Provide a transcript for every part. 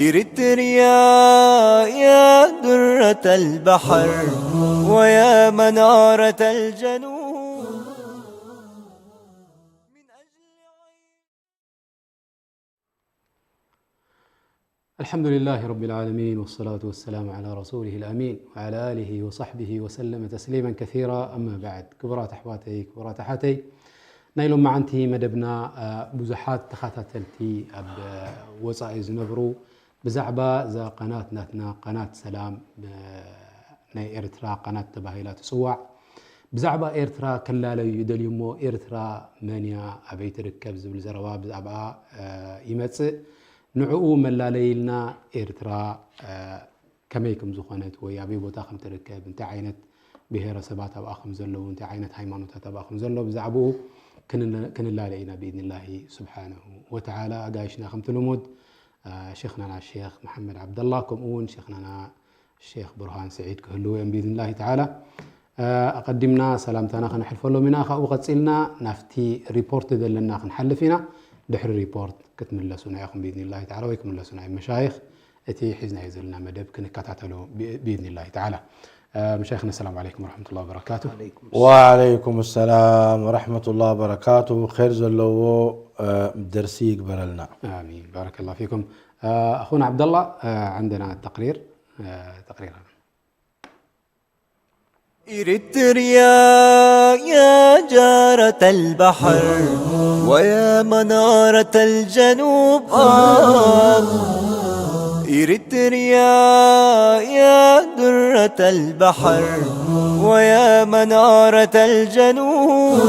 إريتريا يا درة البحر ويا منارة الجنوب. الحمد لله رب العالمين، والصلاة والسلام على رسوله الأمين وعلى آله وصحبه وسلم تسليما كثيرا. أما بعد، ክቡራት ኣሕዋተይ፣ ክቡራት ኣሓተይ፣ ናይ ሎማዓንቲ መደብና፣ እ፣ ብዙሓት ተኸታተልቲ ኣብ፣ እ፣ ወጻኢ ዝነብሩ ብዛዕባ እዛ ቃናት ናትና፣ ቃናት ሰላም፣ እ፣ ናይ ኤርትራ ቃናት ተባሂላ ትጽዋዕ፣ ብዛዕባ ኤርትራ ክላለዩ ይደልዩ እሞ፣ ኤርትራ መን እያ፣ ኣበይ ትርከብ ዝብል ዘረባ ብዛዕባኣ፣ እ፣ ይመጽእ። ንዕኡ መላለይ ኢልና ኤርትራ፣ እ፣ ከመይ ከም ዝኾነት ወይ ኣበይ ቦታ ከም ትርከብ፣ እንታይ ዓይነት ብሄረሰባት ኣብኣ ከም ዘለዉ፣ እንታይ ዓይነት ሃይማኖታት ኣብኣ ከም ዘሎ፣ ብዛዕባኡ ክንለ-፣ ክንላለ ኢና ብኢድኒላሂ ስብሓነሁ ወተዓላ። ኣጋይሽና ከምቲ ልሙድ፣ እ፣ ሼኽናና ሼኽ መሓመድ ዓብደላ፣ ከምኡ እውን ሼኽናና ሼኽ ብርሃን ስዒድ ክህልዉ እዮም ብኢድኒላሂ ተዓላ። እ፣ ኣቐዲምና ሰላምታና ከነሕልፈሎም ኢና። ካብኡ ቀጺልና ናብቲ ሪፖርት ዘለና ክንሓልፍ ኢና። ድሕሪ ሪፖርት ክትምለሱና ኢኹም ብኢድኒላሂ ተዓላ፣ ወይ ክምለሱና እዮም መሻይኽ። እቲ ሒዝናዮ ዘለና መደብ ክንከታተሎ ብ-፣ ብኢድኒላሂ ተዓላ። እ፣ መሻይኽና፣ ሰላም ዓለይኩም ወረሕመቱላሂ ወበረካቱ። ወዓለይኩም ሰላም ወረሕመቱላሂ ወበረካቱ። ኸይር ዘለዎ፣ እ፣ ደርሲ ይግበረልና። ኣሚን። ባረከላሁ ፊኩም። እ፣ ኣኹና ዓብደላ፣ እ፣ ዓንደና ተቅሪር፣ እ፣ ተቅሪር። إريتريا يا جارة البحر ويا منارة الجنوب. آه. إريتريا يا درة البحر ويا منارة الجنوب.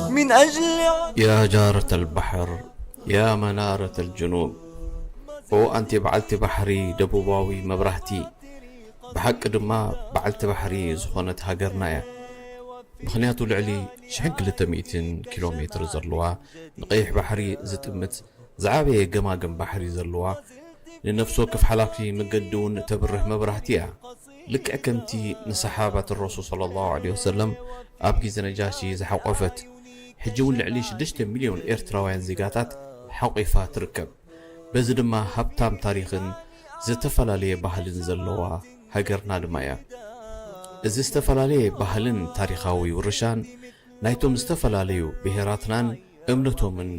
من أجل يا جارة البحر يا منارة الجنوب. ኦ ኣንቲ በዓልቲ ባሕሪ ደቡባዊ መብራህቲ። ብሓቂ ድማ በዓልቲ ባሕሪ ዝኾነት ሃገርና እያ። ምኽንያቱ ልዕሊ ሽሕን ክልተ ሚእትን ኪሎ ሜትር ዘለዋ፣ ንቀይሕ ባሕሪ ዝጥምት ዝዓበየ ገማግም ባሕሪ ዘለዋ፣ ንነፍሲ ወከፍ ሓላፊ መገዲ እውን እተብርህ መብራህቲ እያ። ልክዕ ከምቲ ንሰሓባት ረሱል ሰለላሁ ዐለይሂ ወሰለም ኣብ ግዜ ነጃሺ ዝሓቆፈት፣ ሕጂ እውን ልዕሊ ሽዱሽተ ሚልዮን ኤርትራውያን ዜጋታት ሓቂፋ ትርከብ። በዚ ድማ ሃብታም ታሪኽን ዝተፈላለየ ባህልን ዘለዋ ሃገርና ድማ እያ። እዚ ዝተፈላለየ ባህልን ታሪኻዊ ውርሻን ናይቶም ዝተፈላለዩ ብሄራትናን እምነቶምን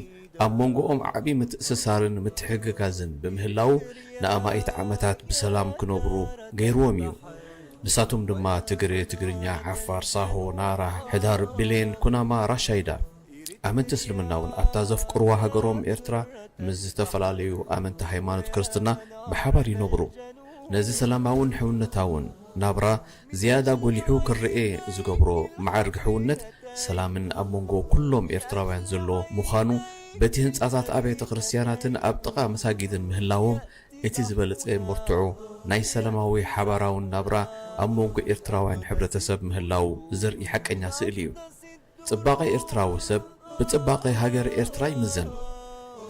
ኣብ መንጎኦም ዓቢ ምትእስሳርን ምትሕግጋዝን ብምህላዉ ንኣማኢት ዓመታት ብሰላም ክነብሩ ገይርዎም እዩ። ንሳቶም ድማ ትግረ፣ ትግርኛ፣ ዓፋር፣ ሳሆ፣ ናራ፣ ሕዳር፣ ብሌን፣ ኩናማ፣ ራሻይዳ። ኣመንቲ እስልምና እውን ኣብታ ዘፍቅርዋ ሃገሮም ኤርትራ ምስ ዝተፈላለዩ ኣመንቲ ሃይማኖት ክርስትና ብሓባር ይነብሩ። ነዚ ሰላማውን ሕውነታውን ናብራ ዝያዳ ጎሊሑ ክረኤ ዝገብሮ መዓርግ ሕውነት ሰላምን ኣብ መንጎ ኩሎም ኤርትራውያን ዘሎ ምዃኑ በቲ ህንጻታት ኣብያተ ክርስትያናትን ኣብ ጥቓ መሳጊድን ምህላዎም እቲ ዝበለጸ መርትዖ ናይ ሰላማዊ ሓባራውን ናብራ ኣብ መንጎ ኤርትራውያን ሕብረተሰብ ምህላው ዘርኢ ሓቀኛ ስእሊ እዩ። ጽባቐ ኤርትራዊ ሰብ ብጽባቐ ሃገር ኤርትራ ይምዘን።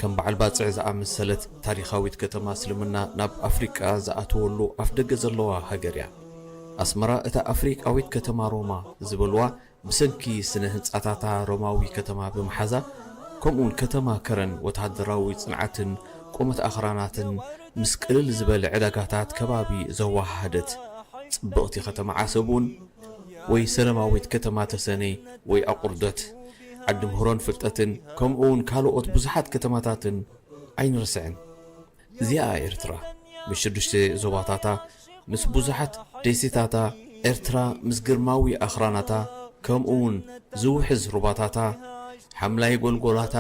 ከም በዓል ባጽዕ ዝኣመሰለት ታሪኻዊት ከተማ እስልምና ናብ ኣፍሪቃ ዝኣተወሉ ኣፍደገ ዘለዋ ሃገር እያ። ኣስመራ እታ ኣፍሪቃዊት ከተማ ሮማ ዝበልዋ ብሰንኪ ስነ ህንጻታታ ሮማዊ ከተማ ብምሓዛ፣ ከምኡውን ከተማ ከረን ወተሃደራዊ ጽንዓትን ቁመት ኣኽራናትን ምስ ቅልል ዝበለ ዕዳጋታት ከባቢ ዘወሃሃደት ጽብቕቲ ከተማ ዓሰብ እውን ወይ ሰላማዊት ከተማ ተሰነይ ወይ ኣቑርደት፣ ዓዲ ምህሮን ፍልጠትን፣ ከምኡ እውን ካልኦት ብዙሓት ከተማታትን ኣይንርስዕን። እዚኣ ኤርትራ፣ ምስ ሽዱሽተ ዞባታታ፣ ምስ ብዙሓት ደሴታታ፣ ኤርትራ ምስ ግርማዊ ኣኽራናታ፣ ከምኡ እውን ዝውሕዝ ሩባታታ፣ ሓምላይ ጎልጎላታ፣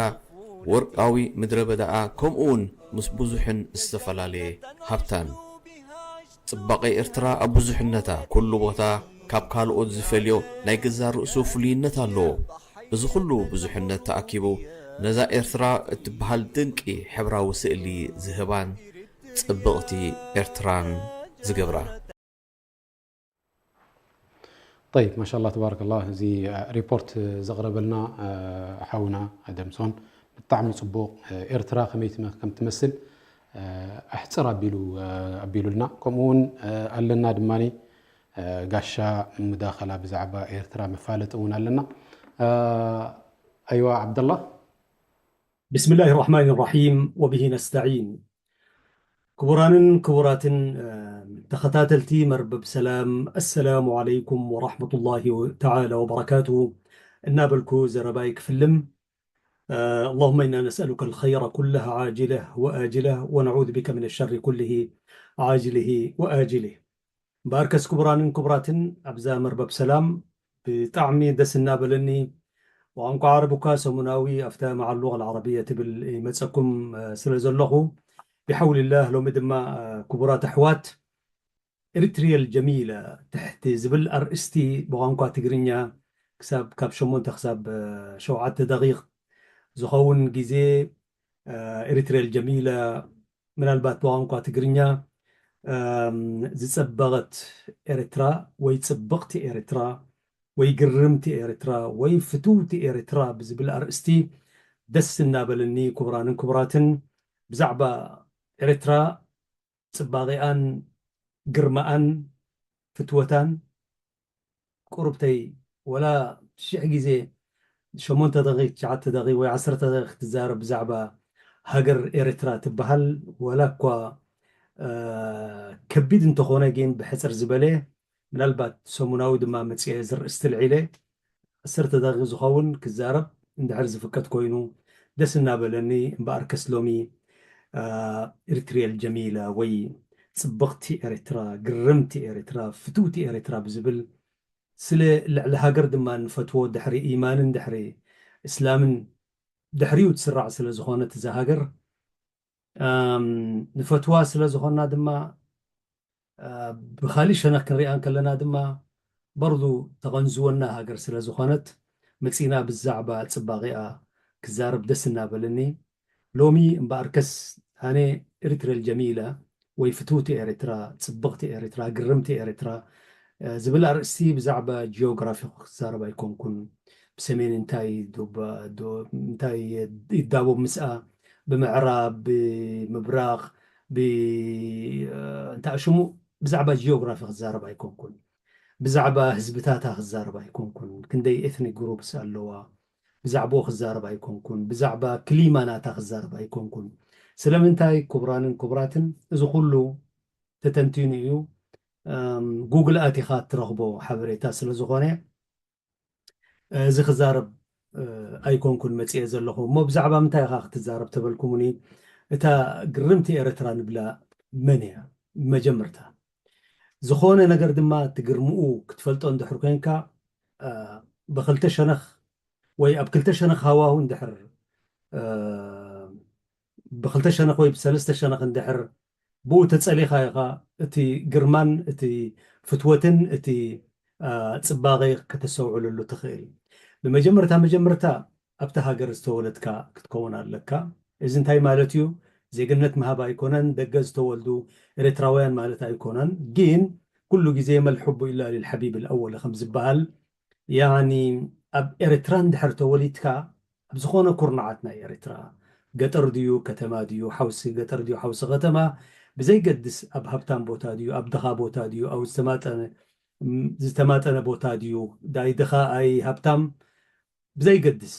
ወርቃዊ ምድረ በዳኣ፣ ከምኡ እውን ምስ ብዙሕን ዝተፈላለየ ሃብታን። ጽባቐ ኤርትራ ኣብ ብዙሕነታ፣ ኩሉ ቦታ ካብ ካልኦት ዝፈልዮ ናይ ገዛእ ርእሱ ፍሉይነት ኣለዎ። እዚ ኩሉ ብዙሕነት ተኣኪቡ ነዛ ኤርትራ እትበሃል ድንቂ ሕብራዊ ስእሊ ዝህባን ጽብቕቲ ኤርትራን ዝገብራ። ጠይብ፣ ማሻላ ተባረከላ። እዚ፣ እ፣ ሪፖርት ዘቕረበልና፣ እ፣ ሓውና ደምሶን ብጣዕሚ ጽቡቕ፣ እ፣ ኤርትራ ከመይ ትመ-፣ ከም ትመስል፣ እ፣ ኣሕጽር ኣቢሉ፣ እ፣ ኣቢሉልና። ከምኡ እውን፣ እ፣ ኣለና ድማኒ፣ እ፣ ጋሻ ሙዳኸላ ብዛዕባ ኤርትራ መፋለጢ እውን ኣለና። እ፣ ኣይዋ ዓብደላ። بسم الله الرحمن الرحيم وبه نستعين. ክቡራንን ክቡራትን ተኸታተልቲ መርበብ ሰላም፣ ኣሰላሙ ዓለይኩም ወራሕመቱላሂ ተዓላ ወበረካቱ እናበልኩ ዘረባይ ክፍልም። اللهم إنا نسألك الخير كله عاجله وآجله ونعوذ بك من الشر كله عاجله وآجله. እምበኣርከስ ክቡራንን ክቡራትን፣ ኣብዛ መርበብ ሰላም ብጣዕሚ ደስ እናበለኒ፣ ብቋንቋ ዓረብ እኳ ሰሙናዊ ኣፍታ መዓ اللغة العربية ትብል ይመፀኩም ስለ ዘለኹ፣ ብሓውልላህ ሎሚ ድማ ክቡራት ኣሕዋት፣ ኤሪትሪየል ጀሚለ ትሕቲ ዝብል ኣርእስቲ ብቋንቋ ትግርኛ ክሳብ ካብ ሸሞንተ ክሳብ ሸውዓተ ደቂቕ ዝኸውን ግዜ፣ ኤሪትሪየል ጀሚለ ምናልባት ብቋንቋ ትግርኛ ዝጸበቐት ኤርትራ ወይ ጽብቕቲ ኤርትራ ወይ ግርምቲ ኤርትራ ወይ ፍትውቲ ኤርትራ ብዝብል ኣርእስቲ ደስ እናበለኒ፣ ክቡራንን ክቡራትን፣ ብዛዕባ ኤርትራ ጽባቐኣን ግርማኣን ፍትወታን ቁሩብተይ ወላ ሽሕ ግዜ ሸሞንተ ደቂቕ፣ ትሽዓተ ደቂቕ ወይ ዓሰርተ ደቂቕ ክትዛረብ ብዛዕባ ሃገር ኤርትራ ትበሃል፣ ወላ እኳ ከቢድ እንተኾነ ግን ብሕጽር ዝበለ ምናልባት ሰሙናዊ ድማ መጽየ ዝርእስቲ ልዒለ ዓሰርተ ደቂቕ ዝኸውን ክዛረብ እንድሕር ዝፍቀድ ኮይኑ ደስ እናበለኒ። እምበኣርከስ ሎሚ ኤሪትሪየል ጀሚላ ወይ ጽብቕቲ ኤርትራ፣ ግርምቲ ኤርትራ፣ ፍትውቲ ኤርትራ ብዝብል ስለ ልዕሊ ሃገር ድማ ንፈትዎ ድሕሪ ኢማንን ድሕሪ እስላምን ድሕሪኡ ትስራዕ ስለ ዝኾነት እዛ ሃገር ንፈትዋ ስለ ዝኾና ድማ ብኻሊእ ሸነኽ ክንሪኣ እንከለና ድማ በርዱ ተቐንዝወና ሃገር ስለ ዝኾነት መጺና ብዛዕባ ጽባቐኣ ክዛረብ ደስ እናበለኒ። ሎሚ እምበኣርከስ ኣነ ኤሪትሪየል ጀሚላ ወይ ፍትውቲ ኤርትራ፣ ጽብቕቲ ኤርትራ፣ ግርምቲ ኤርትራ ዝብል ኣርእስቲ ብዛዕባ ጂኦግራፊ ክዛረብ ኣይኮንኩን። ብሰሜን እንታይ እንታይ ይዳቦብ ምስኣ፣ ብምዕራብ፣ ብምብራቕ፣ እንታይ ሽሙ፣ ብዛዕባ ጂኦግራፊ ክዛረብ ኣይኮንኩን። ብዛዕባ ህዝብታታ ክዛረብ ኣይኮንኩን። ክንደይ ኤትኒክ ግሩፕስ ኣለዋ፣ ብዛዕባኡ ክዛረብ ኣይኮንኩን። ብዛዕባ ክሊማ ናታ ክዛረብ ኣይኮንኩን። ስለምንታይ ክቡራንን ክቡራትን፣ እዚ ኩሉ ተተንቲኑ እዩ። ጉግል ኣቲኻ እትረኽቦ ሓበሬታ ስለ ዝኾነ፣ እዚ ክዛረብ ኣይኮንኩን መጽየ ዘለኹ። እሞ ብዛዕባ ምንታይ ኢኻ ክትዛረብ ተበልኩምኒ፣ እታ ግርምቲ ኤርትራ ንብላ መን እያ? መጀመርታ ዝኾነ ነገር ድማ ትግርምኡ ክትፈልጦ እንድሕር ኮንካ፣ ብክልተ ሸነኽ ወይ ኣብ ክልተ ሸነኽ ሃዋሁ እንድሕር ብክልተ ሸነኽ ወይ ብሰለስተ ሸነኽ እንድሕር ብኡ ተጸሊኻ ኢኻ እቲ ግርማን እቲ ፍትወትን እቲ ጽባቐ ከተስተውዕለሉ ትኽእል። ብመጀመርታ መጀመርታ ኣብቲ ሃገር ዝተወለድካ ክትከውን ኣለካ። እዚ እንታይ ማለት እዩ? ዜግነት ምሃብ ኣይኮነን፣ ደገ ዝተወልዱ ኤርትራውያን ማለት ኣይኮነን። ግን ኩሉ ግዜ ما الحب إلا للحبيب الأول ከም ዝበሃል፣ ያኒ ኣብ ኤርትራ እንድሕር ተወሊድካ ኣብ ዝኾነ ኩርናዓት ናይ ኤርትራ፣ ገጠር ድዩ ከተማ ድዩ፣ ሓውሲ ገጠር ድዩ ሓውሲ ከተማ፣ ብዘይገድስ ኣብ ሃብታም ቦታ ድዩ ኣብ ድኻ ቦታ ድዩ ኣብ ዝተማጠነ ዝተማጠነ ቦታ ድዩ፣ ዳይ ድኻ ኣይ ሃብታም ብዘይገድስ፣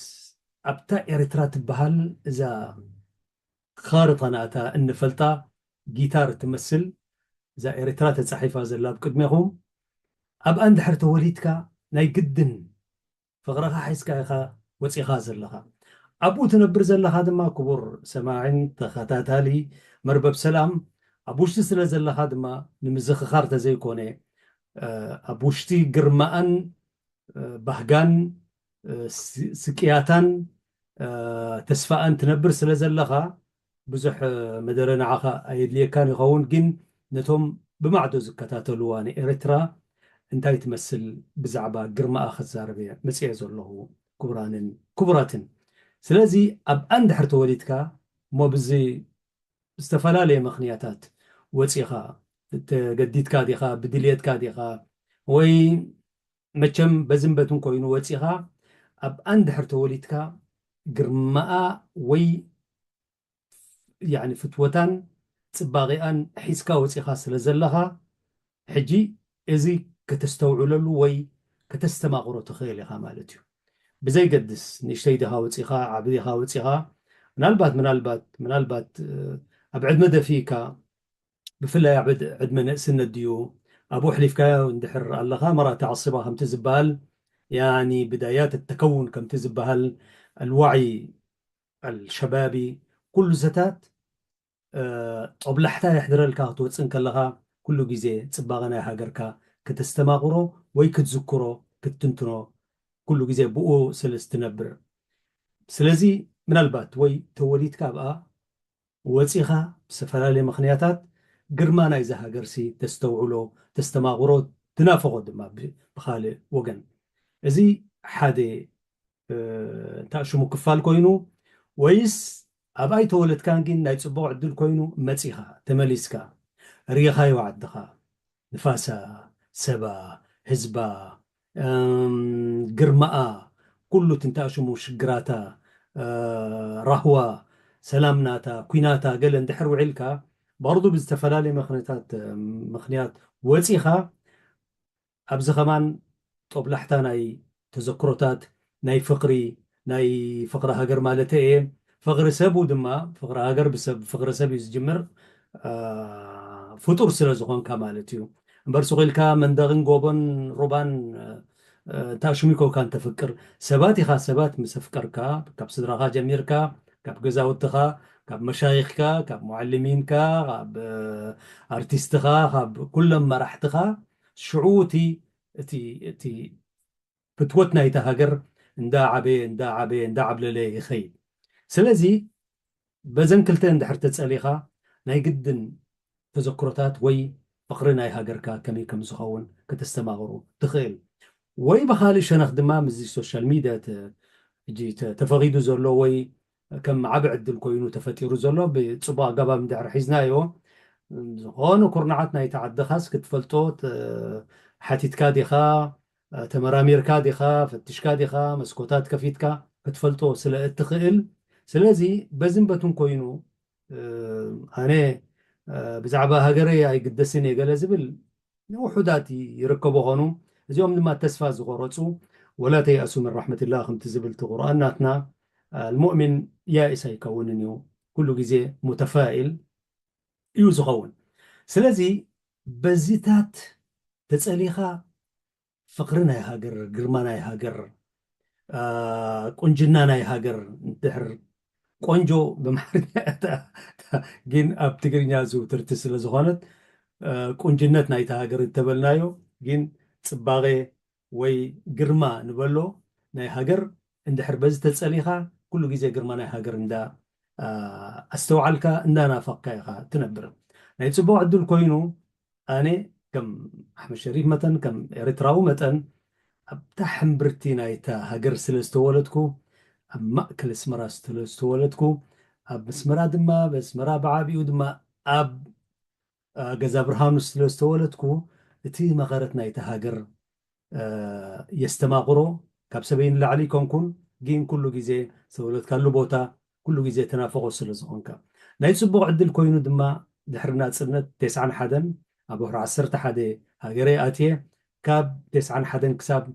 ኣብታ ኤርትራ ትበሃል እዛ ኻርታ ናታ እንፈልጣ ጊታር ትመስል እዛ ኤርትራ ተጻሒፋ ዘላ ኣብ ቅድሜኹም፣ ኣብኣ እንድሕር ተወሊድካ ናይ ግድን ፍቕርኻ ሒዝካ ኢኻ ወጺኻ ዘለኻ። ኣብኡ ትነብር ዘለኻ ድማ ክቡር ሰማዒን ተኸታታሊ መርበብ ሰላም፣ ኣብ ውሽጢ ስለ ዘለኻ ድማ ንምዝኽኻር ተዘይኮነ፣ ኣብ ውሽጢ ግርማኣን ባህጋን ስቅያታን ተስፋኣን ትነብር ስለ ዘለኻ ብዙሕ መደረ ንዓኻ ኣየድልየካን ይኸውን። ግን ነቶም ብማዕዶ ዝከታተልዋ ንኤርትራ እንታይ ትመስል ብዛዕባ ግርማኣ ክዛረብ እየ መጽየ ዘለኹ፣ ክቡራንን ክቡራትን። ስለዚ ኣብኣ እንድሕር ተወሊድካ እሞ ብዚ ዝተፈላለየ ምኽንያታት ወጺኻ፣ ተገዲድካ ዲኻ፣ ብድልየትካ ዲኻ፣ ወይ መቸም በዝን በትን ኮይኑ ወጺኻ ኣብኣ እንድሕር ተወሊድካ ግርማኣ ወይ ያኒ ፍትወታን ጽባቐኣን ሒዝካ ወጺኻ ስለ ዘለኻ፣ ሕጂ እዚ ከተስተውዕለሉ ወይ ከተስተማቕሮ ትኽእል ኢኻ ማለት እዩ። ብዘይገድስ ንእሽተይ ዲኻ ወጺኻ፣ ዓቢ ዲኻ ወጺኻ፣ ምናልባት ምናልባት ምናልባት ኣብ ዕድመ ደፊእካ ብፍላይ ኣብ ዕድ- ዕድመ ንእስነት ድዩ ኣብኡ ኣሕሊፍካዮ እንድሕር ኣለኻ መራቲ ዓስባ ከምቲ ዝበሃል ያኒ ብዳያት ተከውን ከምቲ ዝበሃል ኣልዋዒ ኣልሸባቢ ኩሉ ዘታት ጦብላሕታ የሕድረልካ ክትወፅእ እንከለኻ ኩሉ ግዜ ፅባቐ ናይ ሃገርካ ክተስተማቕሮ ወይ ክትዝክሮ ክትትንትኖ ኩሉ ግዜ ብኡ ስለ ዝትነብር ስለዚ ምናልባት ወይ ተወሊድካ ኣብኣ ወፂኻ ብዝተፈላለየ ምኽንያታት ግርማ ናይዛ ሃገርሲ ተስተውዕሎ ተስተማቕሮ ትናፍቖ ድማ ብካልእ ወገን እዚ ሓደ እንታይ ሽሙ ክፋል ኮይኑ ወይስ ኣብ ኣይተወለድካን ግን ናይ ፅቡቕ ዕድል ኮይኑ መፂኻ ተመሊስካ ርኢኻዮ ዓድኻ ንፋሳ ሰባ ህዝባ ግርማኣ ኩሉ ትንታእ ሽሙ ሽግራታ ራህዋ ሰላም ናታ ኩናታ ገለ እንድሕር ውዒልካ በርዱ ብዝተፈላለየ ምክንያታት ምክንያት ወፂኻ ኣብዚ ከማን ጦብላሕታ ናይ ተዘክሮታት ናይ ፍቅሪ ናይ ፍቅሪ ሃገር ማለት እየ ፍቅሪ ሰቡ ድማ ፍቅሪ ሃገር ብሰብ ፍቅሪ ሰብ እዩ ዝጅምር ፍጡር ስለ ዝኾንካ ማለት እዩ እምበር ሱቕ ኢልካ መንደቕን ጎቦን ሩባን እንታ ሽሚኮካ እንተፍቅር ሰባት ኢኻ ሰባት ምስ ኣፍቀርካ ካብ ስድራኻ ጀሚርካ ካብ ገዛውትኻ ካብ መሻይኽካ ካብ ሙዓልሚንካ ካብ ኣርቲስትኻ ካብ ኩሎም መራሕትኻ ሽዑ እቲ እቲ እቲ ፍትወት ናይታ ሃገር እንዳ ዓበየ እንዳ ዓበየ እንዳ ዓብለለ ይኸይድ ስለዚ በዘን ክልተ እንድሕር ተፀሊኻ ናይ ግድን ተዘክሮታት ወይ ፍቕሪ ናይ ሃገርካ ከመይ ከም ዝኸውን ከተስተማቕሩ ትኽእል ወይ ብኻልእ ሸነኽ ድማ ምስዚ ሶሻል ሚድያ ሕጂ ተፈቒዱ ዘሎ ወይ ከም ዓቢ ዕድል ኮይኑ ተፈጢሩ ዘሎ ብፅቡቅ ኣገባብ እንድሕር ሒዝናዮ ዝኾነ ኩርናዓት ናይቲ ዓድኻስ ክትፈልጦ ሓቲትካ ዲኻ ተመራሚርካ ዲኻ ፈትሽካ ዲኻ መስኮታት ከፊትካ ክትፈልጦ ስለ እትኽእል ስለዚ በዝን በትን ኮይኑ ኣነ ብዛዕባ ሃገረይ ኣይግደስን እየ ገለ ዝብል ንውሑዳት ይርከቡ ኾኑ እዚኦም ድማ ተስፋ ዝቆረፁ ወላ ተይኣሱ ምን ራሕመትላ ከምቲ ዝብል እቲ ቁርኣን ናትና المؤمن يائس ኣይከውንን እዩ ኩሉ ግዜ متفائل እዩ ዝኸውን ስለዚ በዚታት ተፀሊኻ ፍቅሪ ናይ ሃገር ግርማ ናይ ሃገር ቁንጅና ናይ ሃገር ድሕር ቆንጆ ብማርኛ ግን ኣብ ትግርኛ ዝውትርቲ ስለ ዝኾነት ቁንጅነት ናይቲ ሃገር እንተበልናዮ ግን ፅባቐ ወይ ግርማ ንበሎ ናይ ሃገር እንድሕር በዚ ተፀሊኻ ኩሉ ግዜ ግርማ ናይ ሃገር እንዳ ኣስተውዓልካ እንዳናፈቕካ ኢኻ ትነብር ናይ ፅቡቅ ዕድል ኮይኑ ኣነ ከም ኣሕመድ ሸሪፍ መጠን ከም ኤርትራዊ መጠን ኣብታ ሕምብርቲ ናይታ ሃገር ስለ ዝተወለድኩ ኣብ ማእከል ኣስመራ ስለ ዝተወለድኩ ኣብ ኣስመራ ድማ ብኣስመራ ብዓቢኡ ድማ ኣብ ገዛ ብርሃኑ ስለ ዝተወለድኩ እቲ መቐረት ናይታ ሃገር የስተማቕሮ ካብ ሰበይ ንላዕሊ ይኮንኩን ግን ኩሉ ግዜ ዝተወለድካሉ ቦታ ኩሉ ግዜ ተናፍቆ ስለ ዝኾንካ ናይ ፅቡቕ ዕድል ኮይኑ ድማ ድሕሪ ናፅነት ተስዓን ሓደን ኣብ ወርሒ ዓሰርተ ሓደ ሃገረይ ኣትየ ካብ ተስዓን ሓደን ክሳብ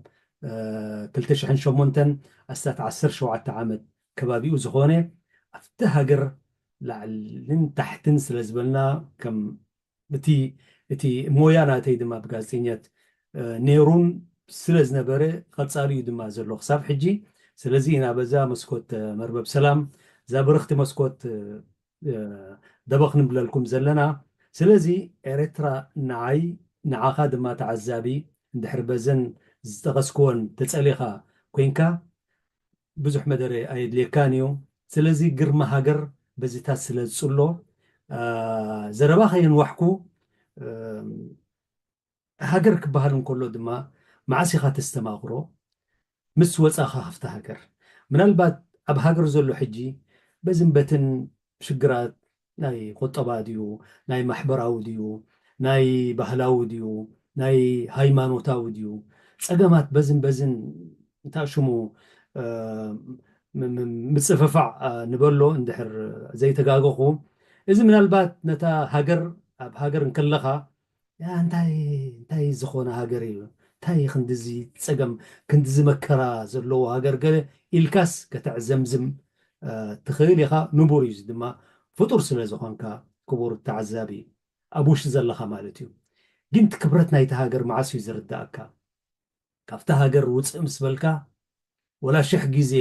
ክልተ ሽሕን ሸሞንተን ኣስታት ዓሰርተ ሸውዓተ ዓመት ከባቢኡ ዝኾነ ኣብቲ ሃገር ላዕልን ታሕትን ስለ ዝበልና ከም እቲ እቲ ሞያ ናተይ ድማ ብጋዜጠኛት ነይሩን ስለ ዝነበረ ቀፃሊ እዩ ድማ ዘሎ ክሳብ ሕጂ ስለዚ ኢና በዛ መስኮት መርበብ ሰላም እዛ ብርኽቲ መስኮት ደበኽ ንብለልኩም ዘለና ስለዚ ኤረትራ ንዓይ ንዓኻ ድማ ተዓዛቢ እንድሕር በዘን ዝጠቐስክወን ተፀሊኻ ኮንካ ብዙሕ መደረ ኣየድልየካን እዩ ስለዚ ግርማ ሃገር በዚታት ስለ ዝፅሎ ዘረባ ከየንዋሕኩ ሃገር ክበሃል እንከሎ ድማ መዓስ ኢኻ ተስተማቕሮ ምስ ወፃኻ ካብቲ ሃገር ምናልባት ኣብ ሃገር ዘሎ ሕጂ በዝን በትን ሽግራት ናይ ቁጠባ ድዩ ናይ ማሕበራዊ ድዩ ናይ ባህላዊ ድዩ ናይ ሃይማኖታዊ ድዩ ፀገማት በዝን በዝን እንታይ ሽሙ ምፅፍፋዕ ንበሎ እንድሕር ዘይተጋገኹ እዚ ምናልባት ነታ ሃገር ኣብ ሃገር እንከለኻ እንታይ እንታይ ዝኾነ ሃገር እዩ እንታይ ክንድዚ ፀገም ክንድዚ መከራ ዘለዎ ሃገር ገለ ኢልካስ ከተዕዘምዝም ትኽእል ኢኻ ንቡር እዩ ድማ ፍጡር ስለ ዝኾንካ ክቡር ተዓዛቢ ኣብ ውሽጢ ዘለኻ ማለት እዩ። ግን እቲ ክብረት ናይቲ ሃገር መዓስ እዩ ዝርዳእካ? ካብታ ሃገር ውፅእ ምስ በልካ፣ ወላ ሽሕ ግዜ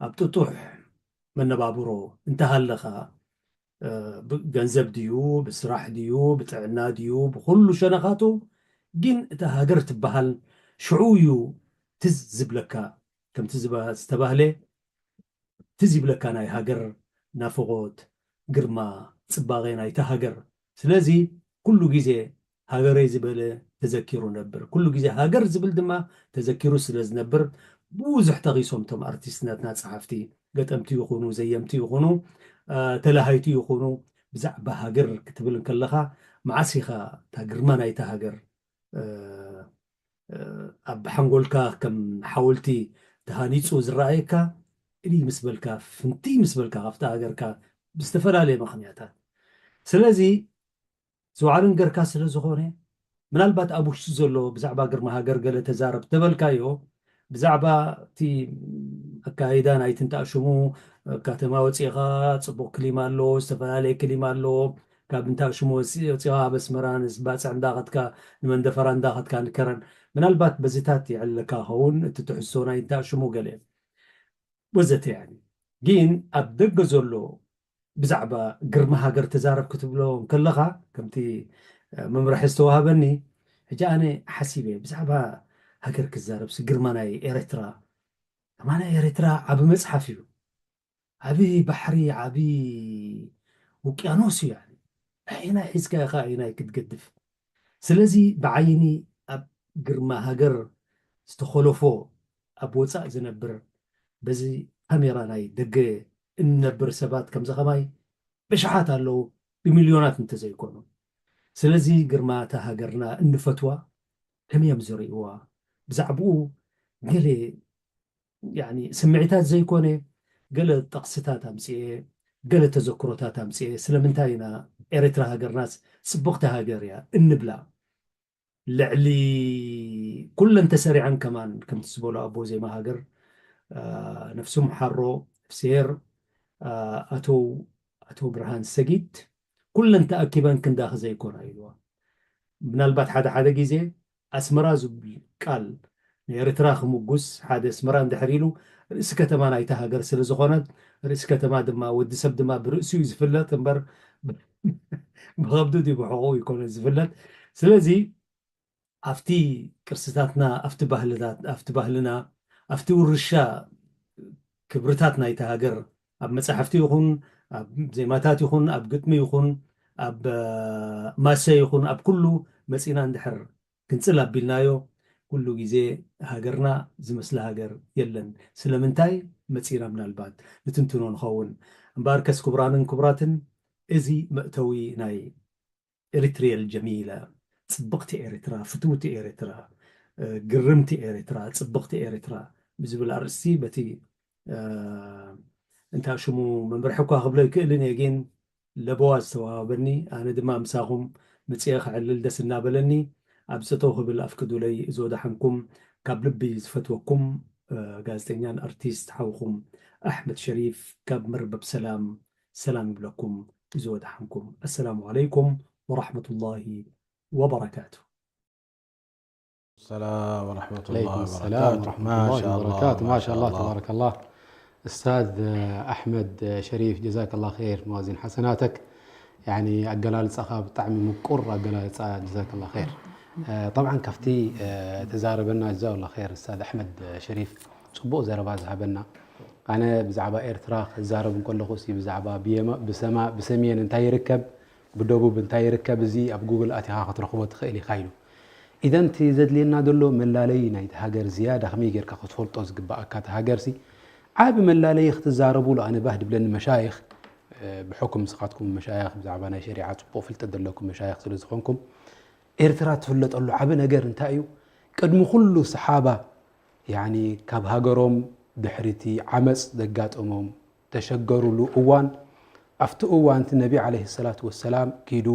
ኣብ ጥጡሕ መነባብሮ እንተሃለኻ፣ እ፣ ብ-፣ ገንዘብ ድዩ፣ ብስራሕ ድዩ፣ ብጥዕና ድዩ፣ ብኹሉ ሸነኻቱ፣ ግን እታ ሃገር ትበሃል ሽዑ እዩ ትዝ ዝብለካ። ከምቲ ዝባ-፣ ዝተባህለ ትዝ ይብለካ ናይ ሃገር ናፍቖት፣ ግርማ፣ ጽባቐ ናይታ ሃገር። ስለዚ ኩሉ ግዜ ሃገረይ ዝበለ ተዘኪሩ ነብር። ኩሉ ግዜ ሃገር ዝብል ድማ ተዘኪሩ ስለ ዝነብር፣ ብዙሕ ተቒሶም እቶም ኣርቲስትናትና፣ ጸሓፍቲ፣ ገጠምቲ ይኹኑ፣ ዘየምቲ ይኹኑ፣ እ፣ ተላሃይቲ ይኹኑ፣ ብዛዕባ ሃገር ክትብል እንከለኻ፣ መዓስ ኢኻ እታ ግርማ ናይታ ሃገር፣ እ፣ እ፣ ኣብ ሓንጎልካ ከም ሓወልቲ ተሃኒጹ ዝረኣየካ፣ እልይ ምስ በልካ፣ ፍንትይ ምስ በልካ ካብታ ሃገርካ ብዝተፈላለየ ምኽንያታት። ስለዚ ዝወዓለን ገርካ ስለ ዝኾነ፣ ምናልባት ኣብ ውሽጢ ዘሎ ብዛዕባ ግርማ ሃገር ገለ ተዛረብ ተበልካዮ፣ ብዛዕባ እቲ ኣካይዳ ናይቲ እንተኣሽሙ ካብ ከተማ ወፂኻ፣ ፅቡቕ ክሊማ ኣለዎ፣ ዝተፈላለየ ክሊማ ኣለዎ። ካብ እንተኣሽሙ ወፂ-፣ ወፂኻ ኣብ ኣስመራ ንባፅዕ እንዳኸድካ፣ ንመንደፈራ እንዳኸድካ፣ ንከረን፣ ምናልባት በዚታት የዕልለካ ኸውን፣ እቲ ትሕዝቶ ናይ እንተኣሽሙ ገለ ወዘተ። ያኒ ግን ኣብ ደገ ዘሎ ብዛዕባ ግርማ ሃገር ተዛረብ ክትብሎ እንከለኻ፣ ከምቲ፣ እ፣ መምርሒ ዝተዋህበኒ፣ ሕጂ ኣነ ሓሲበ ብዛዕባ ሃገር ክዛረብሲ፣ ግርማ ናይ ኤረትራ፣ ግርማ ናይ ኤረትራ ዓቢ መጽሓፍ እዩ። ዓቢ ባሕሪ፣ ዓቢ ውቅያኖስ እዩ። ያኒ ኣየናይ ሒዝካ ኢኻ ኣየናይ ክትገድፍ? ስለዚ ብዓይኒ ኣብ ግርማ ሃገር ዝተኾለፎ፣ ኣብ ወጻእ ዝነብር፣ በዚ ካሜራ ናይ ደገ እንነብር ሰባት ከምዚ ኸማይ ብሽሓት ኣለዉ፣ ብሚልዮናት እንተዘይኮኑ። ስለዚ ግርማ እታ ሃገርና እንፈትዋ ከመይ እዮም ዝርእይዋ? ብዛዕባኡ ገለ፣ ያኒ፣ ስምዒታት ዘይኮነ፣ ገለ ጥቕስታት ኣምጽኤ፣ ገለ ተዘክሮታት ኣምጽኤ። ስለምንታይ ኢና ኤርትራ ሃገርናስ ጽብቕቲ ሃገር እያ እንብላ? ልዕሊ ኩለን ተሰሪዐን ከማን፣ ከምቲ ዝበሎ ኣቦ ዜማ ሃገር፣ አ፣ ነፍሶም ሓሮ፣ ነፍስሄር፣ አ፣ ኣቶ፣ ኣቶ ብርሃን ሰጊድ፣ ኩለን ተኣኪበን ክንዳኺ ዘይኮና ኢልዋ። ምናልባት ሓደ ሓደ ግዜ ኣስመራ ዝብል ቃል ንኤርትራ ክምጉስ፣ ሓደ ኣስመራ እንድሕር ኢሉ፣ ርእሲ ከተማ ናይታ ሃገር ስለ ዝኾነት፣ ርእሲ ከተማ ድማ፣ ወዲ ሰብ ድማ ብርእሱ እዩ ዝፍለጥ እምበር፣ ብኸብዱ ድዩ ብሕቑኡ ይኮነ ዝፍለጥ። ስለዚ ኣብቲ ቅርስታትና፣ ኣብቲ ባህልታት፣ ኣብቲ ባህልና፣ ኣብቲ ውርሻ ክብርታት ናይታ ሃገር፣ ኣብ መጻሕፍቲ ይኹን፣ ኣብ ዜማታት ይኹን፣ ኣብ ግጥሚ ይኹን፣ ኣብ፣ እ፣ ማሰ ይኹን፣ ኣብ ኩሉ መጺና እንድሕር ክንጽል ኣቢልናዮ፣ ኩሉ ግዜ ሃገርና ዝመስላ ሃገር የለን። ስለምንታይ መጺና ምናልባት ንትንትኖ ንኸውን። እምበኣርከስ ክቡራንን ክቡራትን፣ እዚ መእተዊ ናይ ኤሪትሪያ ጀሚላ፣ ጽብቕቲ ኤርትራ፣ ፍትውቲ ኤርትራ፣ እ፣ ግርምቲ ኤርትራ፣ ጽብቕቲ ኤርትራ ብዝብል ኣርእስቲ በቲ፣ እ፣ እንታይ ሽሙ መምርሒ እኳ ክብሎ ይክእልን እየ፣ ግን ለበዋ ዝተዋህበኒ፣ ኣነ ድማ ምሳኹም ምጽኤ ክዕልል ደስ እናበለኒ፣ ኣብ ጠጠው ክብል ኣፍቅዱለይ። እዚ ወደሓንኩም ካብ ልቢ ዝፈትወኩም፣ እ፣ ጋዜጠኛን ኣርቲስት ሓውኹም ኣሕመድ ሸሪፍ ካብ መርበብ ሰላም ሰላም ይብለኩም። እዚ ወደሓንኩም። ኣሰላሙ ዓለይኩም ወራሕመቱላሂ ወበረካቱ። ሰላም ወረሕመቱላሂ عليكم السلام ወበረካቱ። ورحمة الله ማሻኣላህ፣ وبركاته. ما شاء الله ማሻኣላህ። تبارك الله. أستاذ أحمد شريف، جزاك الله خير، موازين حسناتك. يعني أقلال سخاب طعم مقر أقلال، جزاك الله خير. آه، طبعا كفتي، آه، تزاربنا، جزاه الله خير أستاذ أحمد شريف. ጽቡቕ ዘረባ ዝሃበና። ኣነ ብዛዕባ ኤርትራ ክዛረብ እንከለኹ ሲ ብዛዕባ ብየማ-፣ ብሰማ-፣ ብሰሜን እንታይ ይርከብ፣ ብደቡብ እንታይ ይርከብ፣ እዚ ኣብ ጉግል ኣቲኻ ክትረኽቦ ትኽእል ኢኻ ኢሉ። ኢዘን እቲ ዘድልየና ዘሎ መላለዪ ናይቲ ሃገር ዝያዳ ከመይ ጌርካ ክትፈልጦ ዝግባኣካ እቲ ሃገር ሲ ዓቢ መላለዪ ክትዛረብሉ ኣነ ባህ ድብለኒ መሻይኽ፣ እ፣ ብሕኩም ንስኻትኩም መሻይኽ ብዛዕባ ናይ ሸሪዓ ጽቡቕ ፍልጠት ዘለኩም መሻይኽ ስለ ዝኾንኩም ኤርትራ ትፍለጠሉ ዓቢ ነገር እንታይ እዩ? ቅድሚ ኩሉ ሰሓባ ያኒ ካብ ሃገሮም ድሕሪ እቲ ዓመጽ ዘጋጠሞም ተሸገሩሉ እዋን ኣብቲ እዋን እቲ ነቢ ዓለይሂ ሰላቱ ወሰላም ኪዱ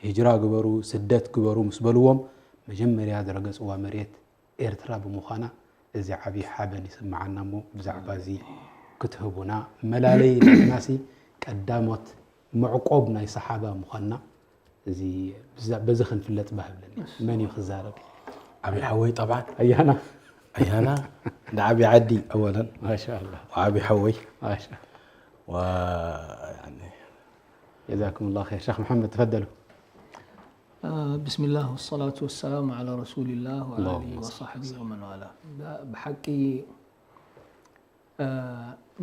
ሂጅራ ግበሩ ስደት ግበሩ ምስ በልዎም መጀመርያ ዝረገጽዋ መሬት ኤርትራ ብምዃና እዚ ዓቢ ሓበን ይስምዓና እሞ ብዛዕባ እዚ ክትህቡና መላለይ ናትናሲ ቀዳሞት መዕቆብ ናይ ሰሓባ ምዃንና እዚ ብዛ- በዚ ክንፍለጥ ባህ ብለኒ። መን እዩ ክዛረብ? ዓብዪ ሓወይ ጠብዓን ኣያና ኣያና እንደ ዓብዪ ዓዲ ኣወለን ማሻላ ዓብዪ ሓወይ ማሻ و يعني ጀዛኩም ላ ር ሸክ መሐመድ ተፈደሉ بسم الله والصلاة والسلام على رسول الله وعلى آله اللهم صل وصحبه ومن والاه ብሓቂ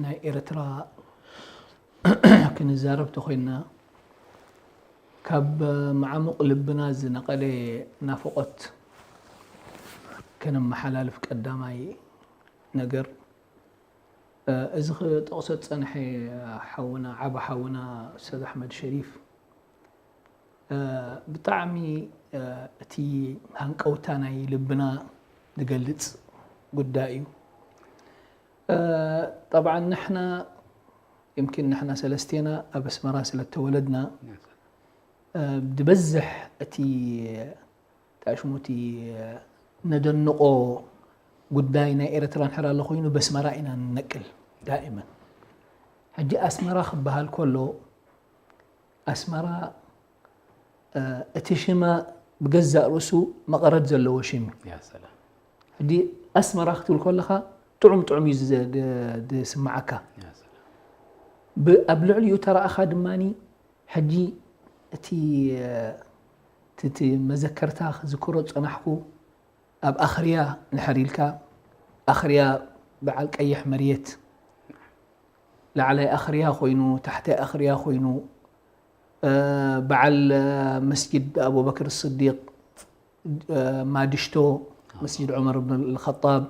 ናይ ኤርትራ ክንዛረብ ተኮይና ካብ መዓሙቕ ልብና ዝነቐለ ናፍቖት ከነመሓላልፍ ቀዳማይ ነገር እዚ ክጠቕሶ ዝጸንሐ ሓውና ዓቢ ሓውና ኡስታዝ ኣሕመድ ሸሪፍ ብጣዕሚ እቲ ሃንቀውታ ናይ ልብና ዝገልጽ ጉዳይ እዩ። ጠብዓን ንሕና يمكن ንሕና ሰለስቴና ኣብ ኣስመራ ስለ ተወለድና ብዝሕ እቲ ታሽሙ እቲ ነደንቆ ጉዳይ ናይ ኤርትራ ንሕር ኣሎ ኮይኑ በስመራ ኢና ንነቅል ዳእመን። ሕጂ ኣስመራ ክበሃል ከሎ ኣስመራ እቲ ሽማ ብገዛእ ርእሱ መቐረት ዘለዎ ሽም እዩ። ያ ሰላም ሕጂ ኣስመራ ክትብል ከለኻ ጥዑም ጥዑም እዩ ዝስምዓካ። ኣብ ልዕሊኡ ተረኣኻ ድማ ሕጂ እቲ እቲ መዘከርታ ክዝክሮ ዝፀናሕኩ ኣብ ኣኽርያ ንሕር ኢልካ ኣኽርያ በዓል ቀይሕ መርየት ላዕላይ ኣኽርያ ኮይኑ ታሕታይ ኣኽርያ ኮይኑ በዓል መስጊድ ኣቡበክር ስዲቅ ማድሽቶ መስጊድ ዑመር ብን ልኸጣብ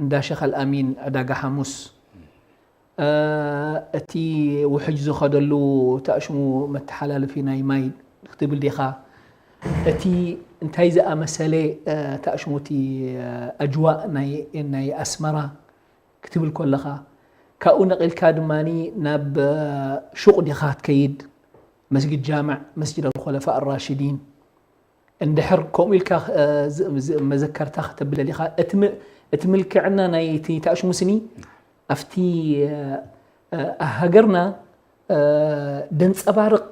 እንዳ ሸኽ ኣልኣሚን ዕዳጋ ሓሙስ እቲ ውሕጅ ዝኸደሉ ታሽሙ መተሓላለፊ ናይ ማይ ክትብል ዲኻ እቲ እንታይ ዝኣመሰለ ታሽሙ እቲ ኣጅዋእ ናይ ኣስመራ ክትብል ከለኻ ካብኡ ነቒልካ ድማ ናብ ሹቕ ዲኻ ትከይድ መስጊድ ጃምዕ መስጊድ ኣልኮለፋ ኣራሽዲን እንድሕር ከምኡ ኢልካ መዘከርታ ከተብል ኢኻ እቲ ምልክዕና ናይ ታሽሙ ስኒ ኣብቲ ሃገርና ደንፀባርቕ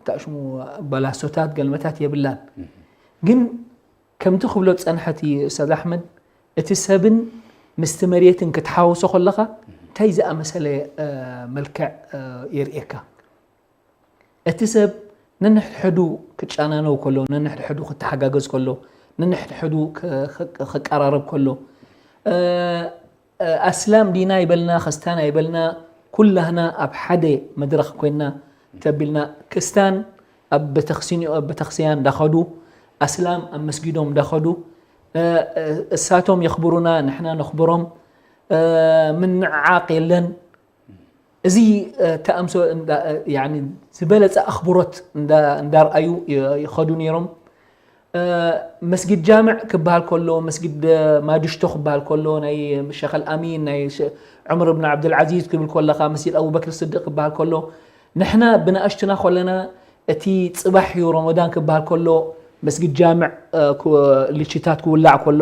ታሽሙ በላሶታት ገልመታት የብላን ግን ከምቲ ክብሎ ዝፀንሐ እቲ ኡስታዝ ኣሕመድ እቲ ሰብን ምስቲ መሬትን ክትሓውሶ ከለኻ እንታይ ዝኣመሰለ መልክዕ የርእየካ። እቲ ሰብ ነንሕድሕዱ ክጨናነው ከሎ፣ ነንሕድሕዱ ክተሓጋገዝ ከሎ፣ ነንሕድሕዱ ክቀራረብ ከሎ ኣስላም ዲና ይበልና ከስታን ኣይበልና ኩላህና ኣብ ሓደ መድረኽ ኮይና ተቢልና ክስታን ኣብ ቤተክስያን እንዳኸዱ ኣስላም ኣብ መስጊዶም እንዳኸዱ እሳቶም የኽብሩና ንሕና ነኽብሮም ምንዓቕ የለን። እዚ ተኣምሶ ዝበለፀ ኣኽብሮት እንዳርኣዩ ይኸዱ ነይሮም። መስጊድ ጃምዕ ክበሃል ከሎ መስጊድ ማድሽቶ ክበሃል ከሎ ናይ ሸኸል ኣሚን ናይ ዑምር ብን ዓብድልዓዚዝ ክብል ከለኻ መስጊድ ኣቡበክር ስድቅ ክበሃል ከሎ ንሕና ብንኣሽቱና ከለና እቲ ፅባሕ እዩ ረመዳን ክበሃል ከሎ መስጊድ ጃምዕ ልችታት ክውላዕ ከሎ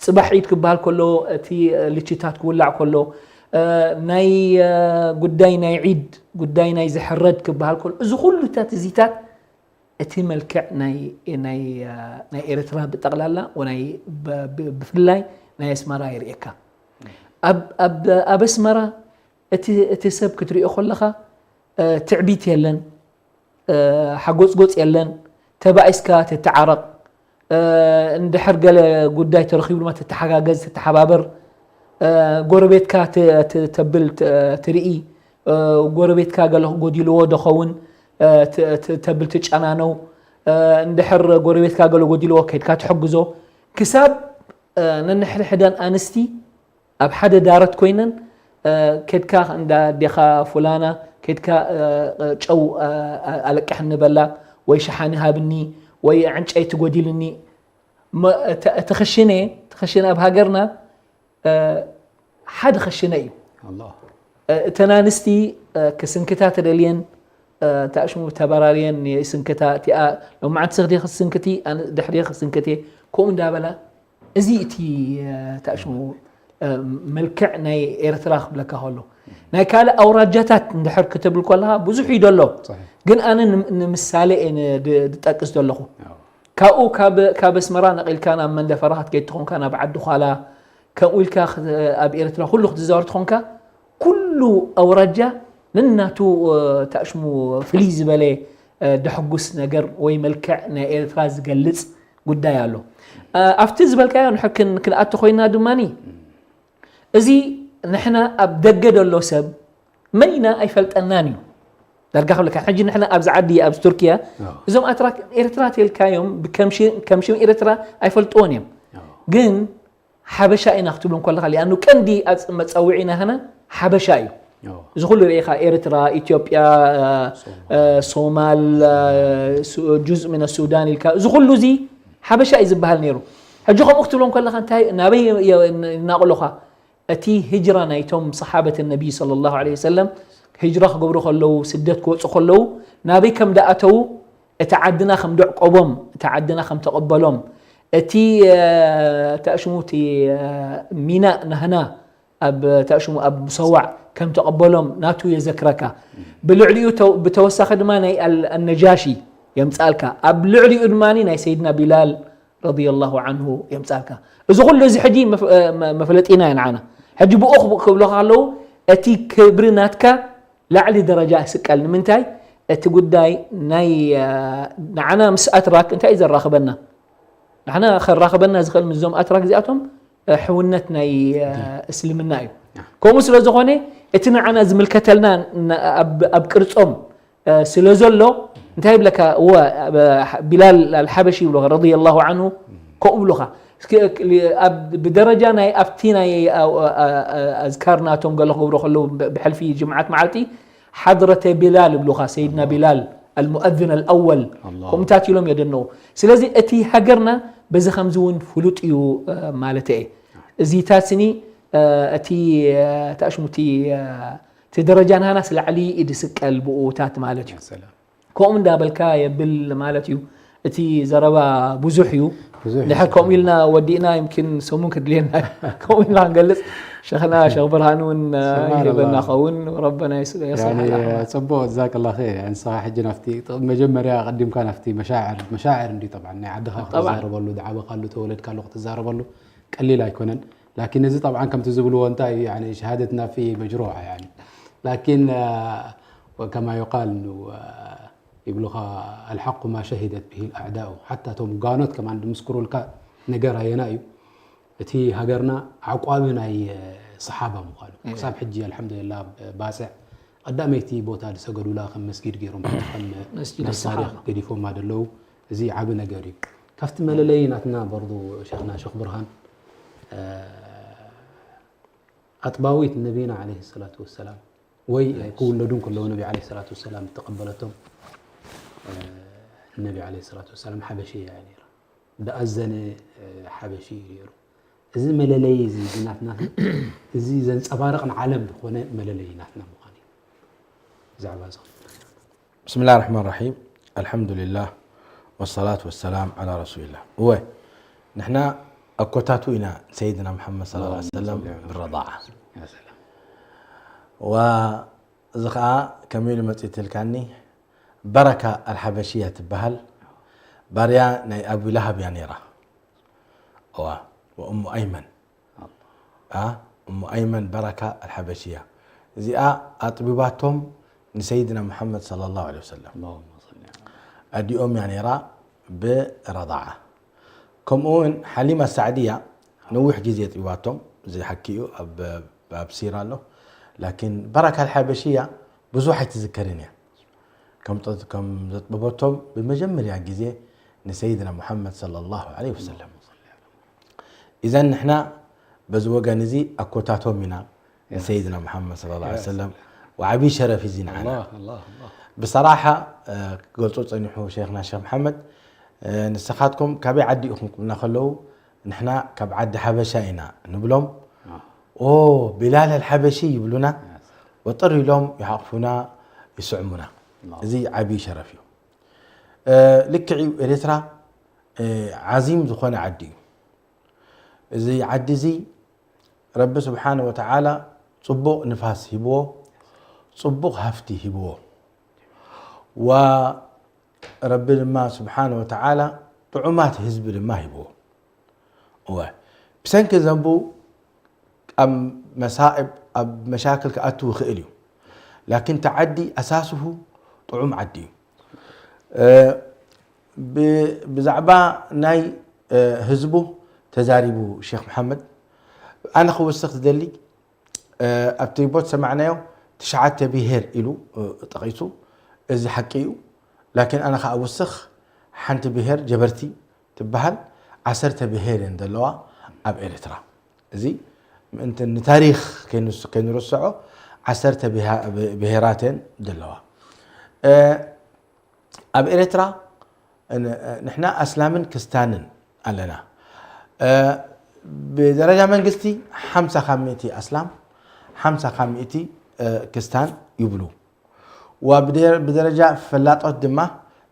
ፅባሕ ዒድ ክበሃል ከሎ እቲ ልችታት ክውላዕ ከሎ ናይ ጉዳይ ናይ ዒድ ጉዳይ ናይ ዝሕረድ ክበሃል ከሎ እዚ ኩሉታት እዚታት እቲ መልክዕ ናይ ኤርትራ ብጠቕላላ ብፍላይ ናይ ኣስመራ ይርእየካ። ኣብ ኣስመራ እቲ ሰብ ክትሪኦ ከለኻ ትዕቢት የለን፣ ሓጎፅጎፅ የለን፣ ተባኢስካ ትተዓረቕ፣ እንድሕር ገለ ጉዳይ ተረኺቡ ድማ ትተሓጋገዝ፣ ትተሓባበር፣ ጎረቤትካ ተብል ትርኢ፣ ጎረቤትካ ገለ ጎዲልዎ ዶኸውን ተብል ትጨናነው፣ እንድሕር ጎረቤትካ ገለ ጎዲልዎ ከድካ ትሕግዞ ክሳብ ነንሕድሕደን ኣንስቲ ኣብ ሓደ ዳረት ኮይነን ከድካ እንዳ ኣዴኻ ፉላና ከድካ ጨው ኣለቅሕኒ በላ ወይ ሸሓኒ ሃብኒ ወይ ዕንጨይቲ ጎዲልኒ እቲ ክሽነ እቲ ክሽነ ኣብ ሃገርና ሓደ ክሽነ እዩ። እተን ኣንስቲ ክስንክታ ተደልየን ታሽሙ ተበራርየን ይስንክታ እቲኣ ሎማዓንቲ ስኽዲ ክስንክቲ ድሕሪ ክስንክቲ ከምኡ እንዳበላ እዚ እቲ ታሽሙ መልክዕ ናይ ኤርትራ ክብለካ ከሎ ናይ ካልእ ኣውራጃታት እንድሕር ክትብል ከለካ ብዙሕ እዩ ደሎ። ግን ኣነ ን- ንምሳሌ እየ ን- ድ- ድጠቅስ ዘለኹ። ካብኡ ካብ ካብ ኣስመራ ነቒልካ ናብ መንደፈራ ክትከይድ ትኾንካ፣ ናብ ዓዲ ዃላ፣ ከምኡ ኢልካ ክት- ኣብ ኤርትራ ኩሉ ክትዛወር ትኾንካ፣ ኩሉ ኣውራጃ ነናቱ ታሽሙ ፍልይ ዝበለ ደሕጉስ ነገር ወይ መልክዕ ናይ ኤርትራ ዝገልጽ ጉዳይ ኣሎ። ኣብቲ ዝበልካዮ ንሕክን ክንኣቲ ኮይና ድማ፣ እዚ ንሕና ኣብ ደገ ደሎ ሰብ መን ኢና ኣይፈልጠናን እዩ። ዳርጋ ክብለካ ሕጂ ንሕና ኣብዚ ዓዲ ኣብዚ ቱርኪያ እዞም ኣትራክ ኤርትራ ተልካዮም ከም ሽም ኤርትራ ኣይፈልጥዎን እዮም። ግን ሓበሻ ኢና ክትብሎም ከለኻ ሊኣኑ ቀንዲ መፀውዒ ናህና ሓበሻ እዩ። እዚ ኩሉ ርኢኻ ኤርትራ፣ ኢትዮጵያ፣ ሶማል፣ ጁዝ ምን ሱዳን ኢልካ እዚ ኩሉ እዚ ሓበሻ እዩ ዝበሃል ነይሩ። ሕጂ ከምኡ ክትብሎም ከለኻ እንታይ ናበይ እናቕሎኻ? እቲ ህጅራ ናይቶም ሰሓበት ነቢይ ሰለላሁ ዐለይሂ ወሰለም ህጅራ ክገብሩ ከለዉ፣ ስደት ክወፁ ከለዉ ናበይ ከም ደኣተዉ፣ እቲ ዓድና ከም ደዕቆቦም፣ እቲ ዓድና ከም ተቐበሎም፣ እቲ ተእሽሙ እቲ ሚናእ ናህና ኣብ ተእሽሙ ኣብ ሰዋዕ ከም ተቐበሎም ናቱ የዘክረካ። ብልዕሊኡ ብተወሳኺ ድማ ናይ ኣነጃሺ የምፃልካ። ኣብ ልዕሊኡ ድማ ናይ ሰይድና ቢላል ረዲየላሁ ዓንሁ የምጻልካ። እዚ ኩሉ እዚ ሕጂ መፍለጢና እዩ ንዓና። ሕጂ ብኡ ክብሉኻ ኣለዉ እቲ ክብሪ ናትካ ላዕሊ ደረጃ ይስቀል። ንምንታይ? እቲ ጉዳይ ናይ ንዓና ምስ ኣትራክ እንታይ እዩ ዘራኽበና? ንዓና ከራኽበና ዝኽእል ምስዞም ኣትራክ እዚኣቶም ሕውነት ናይ እስልምና እዩ። ከምኡ ስለ ዝኾነ እቲ ንዓና ዝምልከተልና ኣብ ቅርጾም ስለ ዘሎ እንታይ ይብለካ? እወ ቢላል ኣልሓበሺ ይብሎ ረዲየላሁ ዓንሁ ከምኡ ይብሉኻ። ብደረጃ ናይ ኣብቲ ናይ ኣዝካር ናቶም ገለ ክገብሩ ከለዉ ብሕልፊ ጅምዓት መዓልቲ ሓድረተ ቢላል ይብሉኻ። ሰይድና ቢላል ኣልሙኣዝን ኣልኣወል ከምኡታት ኢሎም የደንቑ። ስለዚ እቲ ሃገርና በዚ ከምዚ እውን ፍሉጥ እዩ ማለት እየ። እዚታት ስኒ እቲ ተኣሽሙቲ እቲ ደረጃ ናህናስ ላዕሊ እዩ ዝስቀል ብኡታት ማለት እዩ። ከምኡ እንዳበልካ የብል ማለት እዩ። እቲ ዘረባ ብዙሕ እዩ። ድሕር ከምኡ ኢልና ወዲእና ይምኪን ሰሙን ክድልየና ከምኡ ኢልና ክንገልጽ ሸኽና ሸኽ ብርሃን እውን ይህበና ኸውን። ረበና የስልሕ። ጽቡቅ ዛቅላ ኸይር። ንስኻ ሕጂ ናፍቲ መጀመርያ ቀዲምካ ናፍቲ መሻዕር መሻዕር እንዲ ጠብዓ ናይ ዓድኻ ክትዛረበሉ ዝዓበኻሉ ተወለድካሉ ክትዛረበሉ ቀሊል ኣይኮነን። ላኪን እዚ ጠብዓ ከምቲ ዝብልዎ እንታይ ሸሃደትና ፊ መጅሩዓ ላኪን ከማ ዩቃል ይብሉኻ ኣልሓቁ ማ ሸሂደት ብሂ ኣዕዳኡ ሓታ እቶም ጋኖት ከማን ድምስክሩልካ ነገር ኣየና እዩ እቲ ሃገርና ዓቋቢ ናይ ሰሓባ ምዃኑ ክሳብ ሕጂ ኣልሓምዱሊላ ባፅዕ ቀዳመይቲ ቦታ ዝሰገዱላ ከም መስጊድ ገይሮም ከም መሳርያ ገዲፎማ ደለዉ። እዚ ዓቢ ነገር እዩ። ካብቲ መለለይ ናትና በርዱ ሸኽና ሸኽ ብርሃን ኣጥባዊት ነቢና ዓለይሂ ሰላቱ ወሰላም ወይ ክውለዱ እንከለዉ ነቢ ዓለይሂ ሰላቱ ወሰላም እተቐበለቶም ነቢ ዓለይሂ ሰላቱ ወሰላም ሓበሽያ እያ ነይራ። ብኣዘነ ሓበሺ እዩ ነይሩ። እዚ መለለይ እዚ ናትና እዚ ዘንጸባርቕ ንዓለም ዝኾነ መለለይ ናትና ምዃን እዩ። ብዛዕባ እዚ ብስምላህ ራሕማን ራሒም ኣልሓምዱሊላህ ወሰላቱ ወሰላም ዓላ ረሱሊላህ። እወ ንሕና ኣኮታቱ ኢና ሰይድና ሙሓመድ ሰለላሁ ዐለይሂ ወሰለም ብረዳዓ። ዋ እዚ ኸዓ ከመይ ኢሉ መፂትልካኒ በረካ ኣልሓበሽያ ትበሃል ባርያ ናይ ኣቡ ለሃብ እያ ነይራ። እዋ ወእሙ ኣይመን እሙ ኣይመን በረካ ኣልሓበሽያ እዚኣ ኣጥቢባቶም ንሰይድና ሙሓመድ ሰለላሁ ዐለይሂ ወሰለም ኣዲኦም እያ ነይራ ብረዳዓ። ከምኡ እውን ሓሊማ ሳዕድያ ነዊሕ ግዜ ኣጥቢባቶም እዚ ሓቂ እዩ ኣብ ሲራ ኣሎ። ላኪን በረካ ኣልሓበሽያ ብዙሕ ኣይትዝከርን እያ። ከም ዘጥበበቶም ብመጀመርያ ግዜ ንሰይድና ሙሓመድ ሰለላሁ ዐለይሂ ወሰለም። ኢዘን ንሕና በዚ ወገን እዚ ኣኮታቶም ኢና ንሰይድና ሙሓመድ ሰለላሁ ዐለይሂ ወሰለም ወዓብዪ ሸረፍ እዚ ንዓና። ብሰራሓ ክገልጾ ጸኒሑ ሸይኽና ሸኽ መሓመድ ንስኻትኩም ካበይ ዓዲ ኢኹም ክብሉና ከለዉ ንሕና ካብ ዓዲ ሓበሻ ኢና ንብሎም። ኦ ቢላል ኣልሓበሺ ይብሉና። ወጥር ኢሎም ይሓቕፉና ይስዕሙና። እዚ ዓብዪ ሸረፍ እዩ። ልክዕ እዩ ኤርትራ ዓዚም ዝኾነ ዓዲ እዩ። እዚ ዓዲ እዚ ረቢ ስብሓነ ወተዓላ ፅቡቕ ንፋስ ሂብዎ፣ ፅቡቕ ሃፍቲ ሂብዎ። ወረቢ ድማ ስብሓነ ወተዓላ ጥዑማት ህዝቢ ድማ ሂብዎ። እወ፣ ብሰንኪ ዘንቡ ኣብ መሳእብ፣ ኣብ መሻክል ክኣቱ ይኽእል እዩ። ላኪን እቲ ዓዲ ኣሳስሁ ጥዑም ዓዲ እዩ። እ፣ ብ-፣ ብዛዕባ ናይ፣ እ፣ ህዝቡ ተዛሪቡ ሼክ መሓመድ። ኣነ ክውስኽ ዝደሊ፣ እ፣ ኣብቲ ሪፖርት ሰማዕናዮ ትሽዓተ ብሄር ኢሉ፣ እ፣ ጠቒሱ። እዚ ሓቂ እዩ። ላኪን ኣነ ከኣ ውስኽ ሓንቲ ብሄር ጀበርቲ ትበሃል ዓሰርተ ብሄር እየን ዘለዋ ኣብ ኤርትራ። እዚ ምእንቲ ንታሪኽ ከይንስ-፣ ከይንርስዖ ዓሰርተ ብሄ-፣ ብሄራት እየን ዘለዋ። እ፣ ኣብ ኤርትራ ን-፣ ንሕና ኣስላምን ክስታንን ኣለና። እ፣ ብደረጃ መንግስቲ ሓምሳ ካብ ሚእቲ ኣስላም፣ ሓምሳ ካብ ሚእቲ፣ እ፣ ክስታን ይብሉ። ወብደ-፣ ብደረጃ ፈላጦት ድማ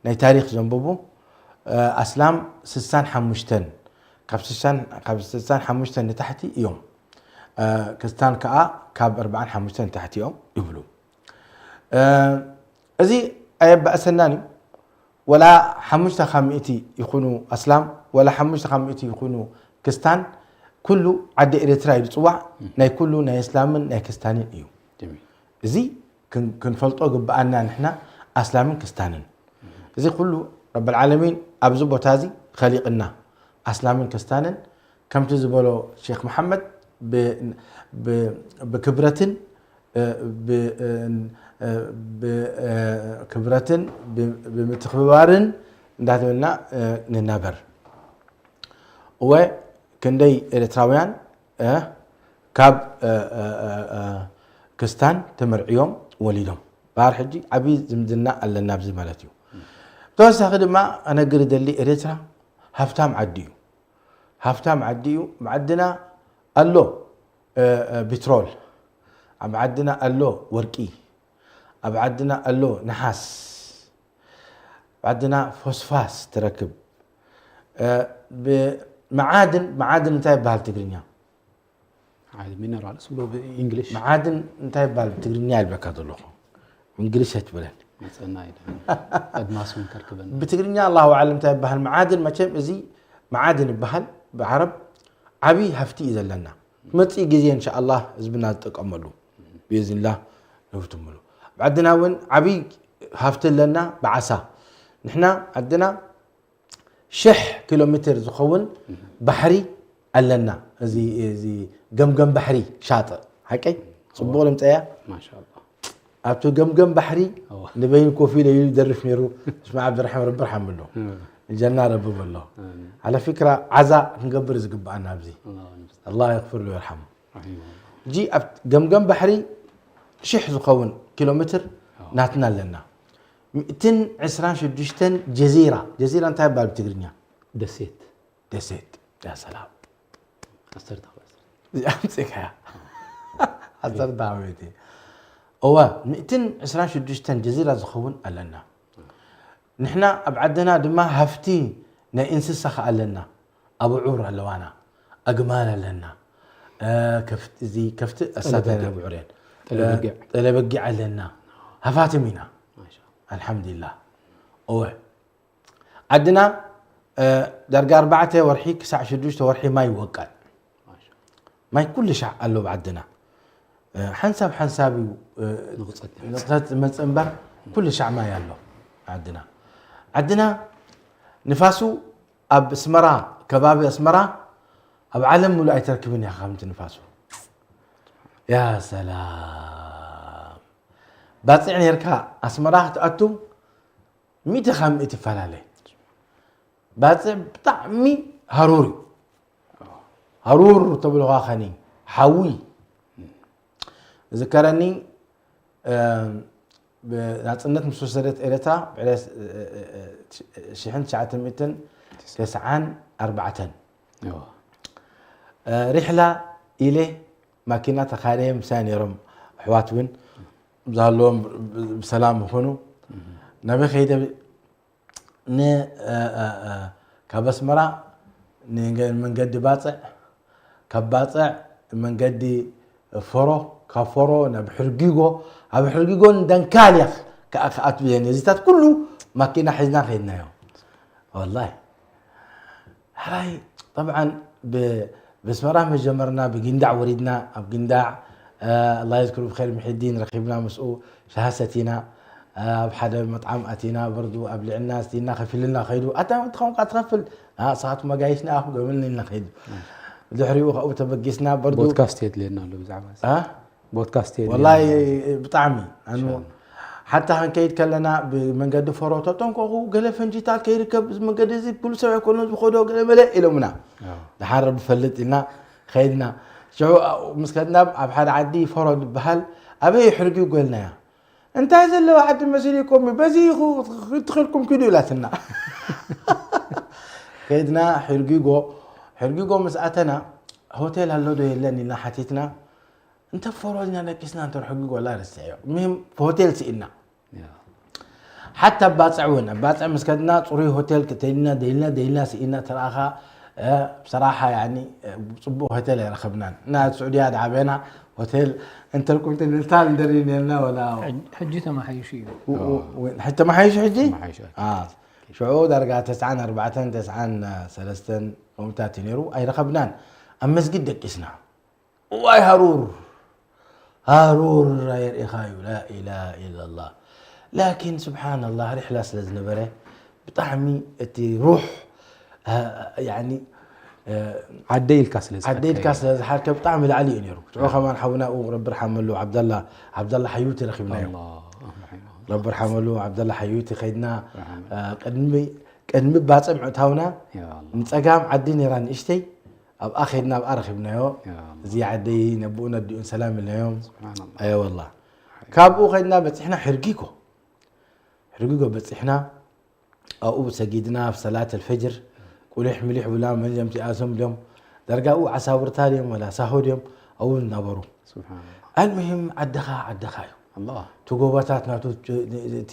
ናይ ታሪኽ ዘንብቡ፣ እ፣ ኣስላም ስሳን ሓሙሽተን፣ ካብ ስሳን፣ ካብ ስሳን ሓሙሽተን ንታሕቲ እዮም። እ፣ ክስታን ከኣ ካብ ኣርባዓን ሓሙሽተን ንታሕቲ እዮም ይብሉ። እ፣ እዚ ኣየባእሰናን እዩ። ወላ ሓሙሽተ ካብ ሚእቲ ይኹኑ ኣስላም፣ ወላ ሓሙሽተ ካብ ሚእቲ ይኹኑ ክስታን፣ ኩሉ ዓዲ ኤርትራ እዩ ዝጽዋዕ፣ ናይ ኩሉ ናይ ኣስላምን ናይ ክስታንን እዩ። ጀሚል። እዚ ክን-፣ ክንፈልጦ ግብኣና ንሕና ኣስላምን ክስታንን። እዚ ኩሉ ረብል ዓለሚን ኣብዚ ቦታ እዚ ኸሊቕና፣ ኣስላምን ክስታንን፣ ከምቲ ዝበሎ ሼክ መሓመድ ብ-፣ ብ-፣ ብክብረትን፣ እ፣ ብ-፣ እ፣ እ፣ ብ-፣ እ፣ ክብረትን ብ-፣ ብምትኽብባርን እንዳትበልና፣ እ፣ ንናበር። እወ፣ ክንደይ ኤርትራውያን፣ እ፣ ካብ፣ እ፣ እ፣ እ፣ እ፣ ክስታን ተመርዕዮም ወሊዶም። በሃር ሕጂ ዓብዪ ዝምድና ኣለና ኣብዚ ማለት እዩ። ብተወሳኺ ድማ ኣነግር ደሊ ኤርትራ ሃፍታም ዓዲ እዩ። ሃፍታም ዓዲ እዩ። መዓድና ኣሎ፣ እ፣ እ፣ ቢትሮል። ኣብ ዓድና ኣሎ ወርቂ። ኣብ ዓድና ኣሎ ነሓስ። ኣብ ዓድና ፎስፋስ ትረክብ። እ፣ ብ-፣ መዓድን፣ መዓድን እንታይ ይበሃል ትግርኛ? ዓድ ሚነራልስ ብሎ ብእንግሊሽ። መዓድን እንታይ ይበሃል ብትግርኛ ይብለካ ዘለኹ። እንግሊሽ ኣይትበለን። መጸና ኢለ። ኣድማስ እውን ከርክበና። ብትግርኛ ኣላሁ ኣዕለም እንታይ ይበሃል መዓድን። መቸም እዚ መዓድን ይበሃል ብዓረብ። ዓብዪ ሃፍቲ እዩ ዘለና። መጽኢ ግዜ እንሻኣላህ ህዝብና ዝጥቀመሉ ብኢዝኒላህ ንፍትምሉ። ኣብ ዓድና እውን ዓብዪ ሃፍቲ ኣለና ብዓሳ። ንሕና ዓድና ሽሕ ኪሎ ሜትር ዝኸውን ባሕሪ ኣለና። እዚ፣ እዚ ገምገም ባሕሪ ሻጥእ፣ ሓቀይ? ጽቡቕ ድምጸያ? ማሻኣላህ። ኣብቲ ገምገም ባሕሪ እዋ። ንበይን ኮፍ ኢለ ኢሉ ይደርፍ ነይሩ። እስማዕ ዓብድራሕማን ረቢ ርሓምሉ። እም። ጀና ረቢ በሎ። እም። ዓለ ፊክራ ዓዛ ክንገብር ዝግብኣና ኣብዚ። ኣላሁ ኣክበር። ኣላህ የግፍር ሉ ወየርሓሙ። ረሒመሁላህ። ሕጂ ኣብ ገምገም ባሕሪ ሽሕ ዝኸውን ኪሎ ሜትር እዋ። ናትና ኣለና። ሚእትን ዕስራን ሽዱሽተን ጀዚራ። ጀዚራ እንታይ ይባል ብትግርኛ? ደሴት። ደሴት። ያ ሰላም። ዓሰርተ ካብ ዓሰርተ። እዚኣ ኣምጺእካያ። ዓሰርተ ዓመት እየ። እወ፣ ሚእትን ዕስራን ሽዱሽተን ጀዚራ ዝኸውን ኣለና። ንሕና ኣብ ዓድና ድማ ሃፍቲ ናይ እንስሳ ከኣ ኣለና። ኣብዑር ኣለዋና፣ ኣግማል ኣለና። እ፣ ከፍት-፣ እዚ ከፍቲ ኣሳተን ጠለበጊዕ። ኣብዑር እየን። ጠለበጊዕ። እ፣ ጠለበጊዕ ኣለና። ሃፋትም ኢና። ማሻ። ኣልሓምዱሊላህ። እወ። ዓድና፣ እ፣ ዳርጋ ኣርባዕተ ወርሒ ክሳዕ ሽዱሽተ ወርሒ ማይ ይወቅዕ። ማይ ኩሉ ሻዕ ኣሎ ኣብ ዓድና። እ፣ ሓንሳብ ሓንሳብ እዩ፣ እ፣ ንቕጸት። ንቕጸት ዝመጽእ እምበር ኩሉ ሻዕ ማይ ኣሎ ዓድና። ዓድና ንፋሱ ኣብ ኣስመራ፣ ከባቢ ኣስመራ ኣብ ዓለም ሙሉእ ኣይትረክብን ኢኻ ከምቲ ንፋሱ። ያ ሰላም። ባጽዕ ኔርካ ኣስመራ ክትኣቱ ሚእቲ ካብ ሚእቲ ይፈላለ። ባጽዕ ብጣዕሚ ሃሩር እዩ። ሃሩር ተብሎ ከኒ ሓዊ። ዝከረኒ፣ እ፣ ብናጽነት ምስ ወሰደት ኤርትራ ብዕለት፣ እ፣ እ፣ እ፣ ሽሕን ትሽዓተ ሚእትን ተስዓን ኣርባዕተን። እዋ። እ፣ ሪሕላ ኢለ ማኪና ተኻርየ ምሳይ ነይሮም ኣሕዋት እውን ዝሃለዎም ብ-፣ ብሰላም ይኹኑ። እም። ናበይ ከይደ ን-፣ እ፣ እ፣ እ፣ ካብ ኣስመራ ንገ-፣ መንገዲ ባጽዕ፣ ካብ ባጽዕ መንገዲ ፎሮ፣ ካብ ፎሮ ናብ ሕርጊጎ፣ ኣብ ሕርጊጎን ደንካልያ ክኣ ክኣትው እየን እዚታት ኩሉ ማኪና ሒዝና ከይድናዮ። ወላሂ ሕራይ ጠብዓን ብ- ብስመራ መጀመርና ብጊንዳዕ ወሪድና ኣብ ጊንዳዕ ኣላ የዝክሩ ብኸይር ምሒዲን ረኺብና ምስኡ ሻሃ ሰቲና ኣብ ሓደ መጥዓም ኣቲና በርዱ ኣብሊዕና ስቲና ከፊልና ከይዱ ኣታ ትኸውን ቃ ትኸፍል ኣስኻትኩም መጋይሽና ኣኹም ገበልና ኢልና ከይዱ ድሕሪኡ ካብኡ ተበጊስና በርዱ ቦድካስት የድልየና ኣሎ ብዛዕባ እዚ። ኣ? ቦድካስት የድልየና ወላሂ ኣሎ። ብጣዕሚ ኣኑ ሓታ ክንከይድ ከለና ብመንገዲ ፈሮ ተጠንቀቑ ገለ ፈንጂታት ከይርከብ እዚ መንገዲ እዚ ኩሉ ሰብ ኣይኮነን ዝኸዶ ገለ መለ ኢሎምና ኣዎ። ድሓር ብፈልጥ ኢልና ከይድና ሽዑ ምስ ከድና ኣብ ሓደ ዓዲ ፈሮ ዝበሃል ኣበይ ሕርጊ ጎልናያ እንታይ ዘለዋ ዓዲ መሲልኩም በዚ ክትኽልኩም ኪዱ ኢላትና ከይድና ሕርጊጎ ሕርጊጎ ምስ ኣተና ሆቴል ኣሎ ዶ የለን ኢልና ሓቲትና እንተ ፈሮ ኢና ደቂስና እንተ ሕርጊጎ ላ ረስዐዮ ምም ሆቴል ስኢና ሓታ ኣባፅዕ እውን ኣባፅዕ ምስ ከድና ፅሩይ ሆቴል ተይልና ደይልና ደይልና ስኢና ተረኣኻ ብሰራሓ ያኒ ፅቡቅ ሆቴል ኣይረኸብናን እና ስዑድያ ድዓበና ሆቴል እንተልኩም ትንልታ እንደሪ ነርና ወላ ሕጂ ተመሓይሹ እዩ። ሕጂ ተመሓይሹ ሕጂ ተመሓይሹ። ሽዑ ዳርጋ ተስዓን ኣርባዕተን ተስዓን ሰለስተን ከምታት እዩ ነይሩ ኣይረኸብናን ኣብ መስጊድ ደቂስና እዋይ ሃሩር ሃሩር ኣየርእኻ እዩ ላኢላሃ ኢላላህ ላኪን ስብሓናላህ ሪሕላ ስለ ዝነበረ ብጣዕሚ እቲ ሩሕ ያኒ ዓደይ ኢልካ ስለ ዓደይ ኢልካ ስለ ዝሓድከ ብጣዕሚ ላዕሊ እዩ ነይሩ ሽዑ ከማን ሓውና ኡ ረቢ ርሓመሉ ዓብዳላ ዓብዳላ ሓዩቲ ረኺብናዮ ረቢ ርሓመሉ ዓብዳላ ሓዩቲ ከይድና ቅድሚ ቅድሚ ባፅዕ ምእታውና ንፀጋም ዓዲ ነይራ ንእሽተይ ኣብኣ ከድና ኣብኣ ረኺብናዮ እዚ ዓደይ ነብኡ ነዲኡን ሰላም ኢልናዮም ኣየ ወላ ካብኡ ከድና በፂሕና ሕርጊጎ ሕርጊጎ በፂሕና ኣብኡ ሰጊድና ኣብ ሰላት ኣልፈጅር ቁሊሕ ምሊሕ ብላ መን እዮም እዚኣቶም ኢሎም ዳርጋ ኣብኡ ዓሳውርታ ድዮም ወላ ሳሆ ድዮም ኣብኡ ዝነበሩ ኣልሙሂም ዓድኻ ዓድኻ እዩ እቲ ጎቦታት ናቱ እቲ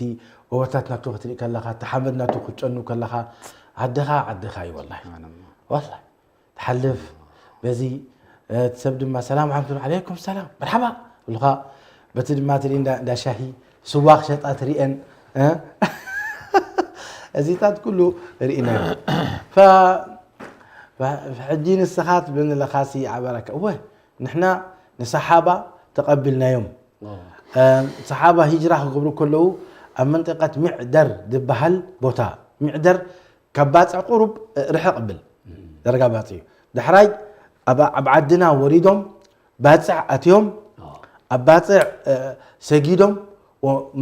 ጎቦታት ናቱ ክትርኢ ከለኻ እቲ ሓመድ ናቱ ክትጨኑ ከለኻ ዓድኻ ዓድኻ እዩ ወላሂ ወላሂ ትሓልፍ በዚ እቲ ሰብ ድማ ሰላም ዓምቱን ዓለይኩም ሰላም መርሓባ ብልኻ በቲ ድማ ትርኢ እንዳ ሻሂ ስዋ ክሸጣ ትሪአን እዚታት ኩሉ ርኢና ሕጂ ንስኻ ትብለኒ ኣለኻሲ ዓበራካ እወ ንሕና ንሰሓባ ተቐቢልናዮም ሰሓባ ሂጅራ ክገብሩ ከለዉ ኣብ መንጠቀት ሚዕደር ዝበሃል ቦታ ሚዕደር ካብ ባፅዕ ቁሩብ ርሕቕ ብል ደረጋ ባፅዕ እዩ ዳሕራይ ኣብ ዓድና ወሪዶም ባፅዕ ኣትዮም ኣብ ባፅዕ ሰጊዶም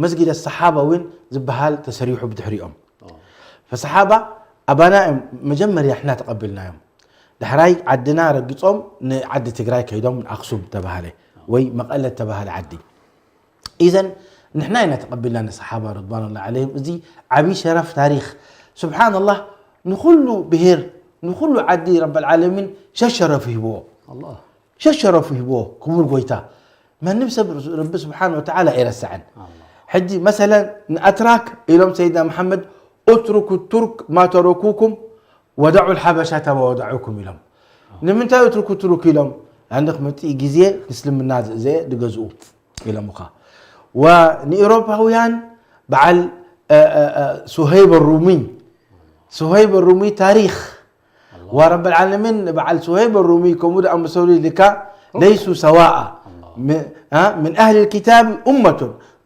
መስጊደ ሰሓባ እውን ዝበሃል ተሰሪሑ ብድሕሪኦም ፈሰሓባ ኣባና እዮም መጀመርያ ሕና ተቐቢልናዮም ዳሕራይ ዓድና ረግፆም ንዓዲ ትግራይ ከይዶም ንኣክሱም ተባሃለ ወይ መቐለ ተባሃለ ዓዲ ኢዘን ንሕና ኢና ተቐቢልና ንሰሓባ ርድዋንላ ዓለይም እዚ ዓብዪ ሸረፍ ታሪክ ስብሓንላህ ንኩሉ ብሄር ንኩሉ ዓዲ ረበልዓለሚን ሸሸረፍ ሂብዎ ሸሸረፍ ሂብዎ ክቡር ጎይታ ማንም ሰብ ረቢ ስብሓን ወተዓላ ኣይረስዐን ሕጂ መሰለን ንኣትራክ ኢሎም ሰይድና መሓመድ اتركوا الترك ما تركوكم ودعوا الحبشة ما ودعوكم ኢሎም ንምንታይ اتركوا الترك ኢሎም ኣንድ ክመፅእ ግዜ ንስልምና ዝእዘየ ድገዝኡ ኢሎምኻ ወንኤውሮፓውያን በዓል ሱሀይብ ሩሚ ሱሀይብ ሩሚ ታሪክ ورب العالمين በዓል ሱሀይብ ሩሚ ከምኡ ዝኣመሰሉ ኢልካ ليسوا سواء من أهل الكتاب أمة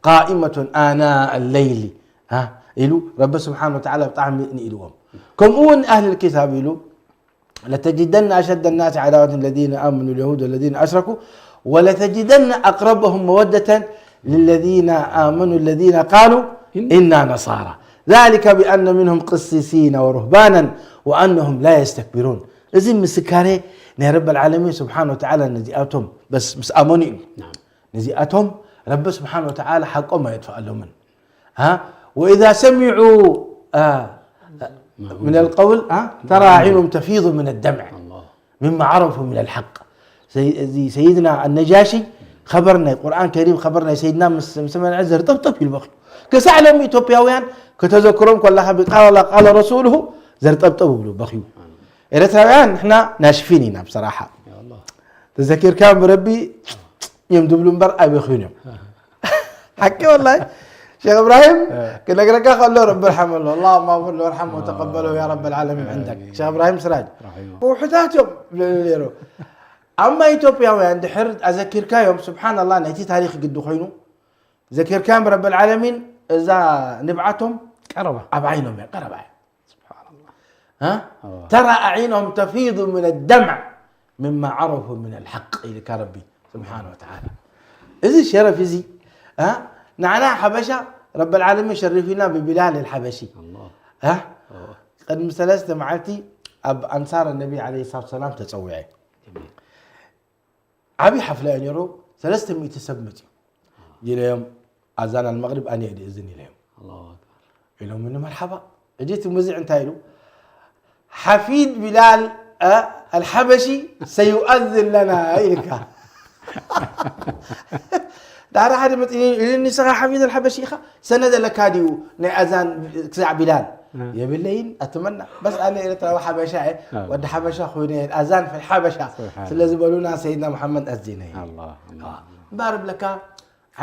قائمة آناء الليل ኢሉ ረቢ ስብሓን ወተዓላ ብጣዕሚ ንኢልዎም ከምኡ እውን ኣህል ክታብ ኢሉ لتجدن أشد الناس عداوة للذين آمنوا اليهود والذين أشركوا ولتجدن أقربهم مودة للذين آمنوا الذين قالوا إنا نصارى ذلك بأن منهم قسيسين ورهبانا وأنهم لا يستكبرون እዚ ምስካሬ ናይ ረብ العالمين سبحانه وتعالى ነዚኣቶም በስ ምስ ኣመኑ እዩ ነዚኣቶም ረቢ سبحانه وتعالى ሓቆም ኣየጥፍኣሎምን ها وإذا سمعوا آه من القول ها ترى عينهم تفيض من الدمع مما عرفوا من الحق እዚ ሰይድና ኣነጃሺ ኸበር ናይ ቁርኣን ከሪም ኸበር ናይ ሰይድና ምስ ሰመዐ ዘርጠብጠብ ይልበኽ ክሳዕ ሎም ኢትዮጵያውያን ከተዘክሮም ከለኻ ብቃል ኣላ ቃል ረሱልሁ ዘርጠብጠብ ይብሉ በኽዩ ኤርትራውያን ንሕና ናሽፊን ኢና ብሰራሓ ተዘኪርካ ብረቢ እዮም ዝብሉ እምበር ኣይበኽዩን እዮም ሓቂ ወላይ ሸኽ እብራሂም ክነግረካ ከሎ ረቢ ርሓመሉ ኣላሁማ ግፍር ለሁ ወርሓሙ ወተቀበለሁ ያ ረብ ልዓለሚን ዕንደክ ሸኽ እብራሂም ስራጅ ውሑዳት እዮም ዝብለኒ ነይሩ። ኣማ ኢትዮጵያውያን ድሕር ኣዘኪርካዮም ስብሓንላ ናይቲ ታሪክ ግዲ ኮይኑ ዘኪርካዮም ረብ ልዓለሚን እዛ ንብዓቶም ቀረባ ኣብ ዓይኖም እያ ቀረባ እያ። ተራ ኣዒኖም ተፊዱ ምን ደምዕ ምማ ዓረፉ ምን ልሓቅ ኢልካ ረቢ ስብሓን ወተዓላ። እዚ ሸረፍ እዚ ንዓና ሓበሻ ረብ ልዓለሚን ሸሪፊና ብቢላል ልሓበሺ። ቅድሚ ሰለስተ መዓልቲ ኣብ ኣንሳር ነቢ ለ ሰላት ሰላም ተፀዊዐ። ዓብዪ ሓፍላ እዩ ነይሩ። ሰለስተ ሚእቲ ሰብ መፅዩ ኢለዮም ኣዛን ኣልመቅሪብ ኣነ እየ እዝን ኢለዮም ኢሎምኒ መርሓባ። እጂ እቲ ሙዚዕ እንታይ ኢሉ ሓፊድ ቢላል ኣልሓበሺ ሰዩኣዝን ለና ኢልካ ዳሕሪ ሓደ መፅኒ ኢሉ ንስኻ ሓፊድ ኣልሓበሺ ኢኻ ሰነድ ኣለካ ድዩ ናይ ኣዛን ክሳዕ ቢላል የብለይን ኣትመና በስ ኣነ ኤርትራዊ ሓበሻ እየ ወዲ ሓበሻ ኮይነ ኣዛን ፊ ሓበሻ ስለ ዝበሉና ሰይድና መሓመድ ኣዚነ እምባር ብለካ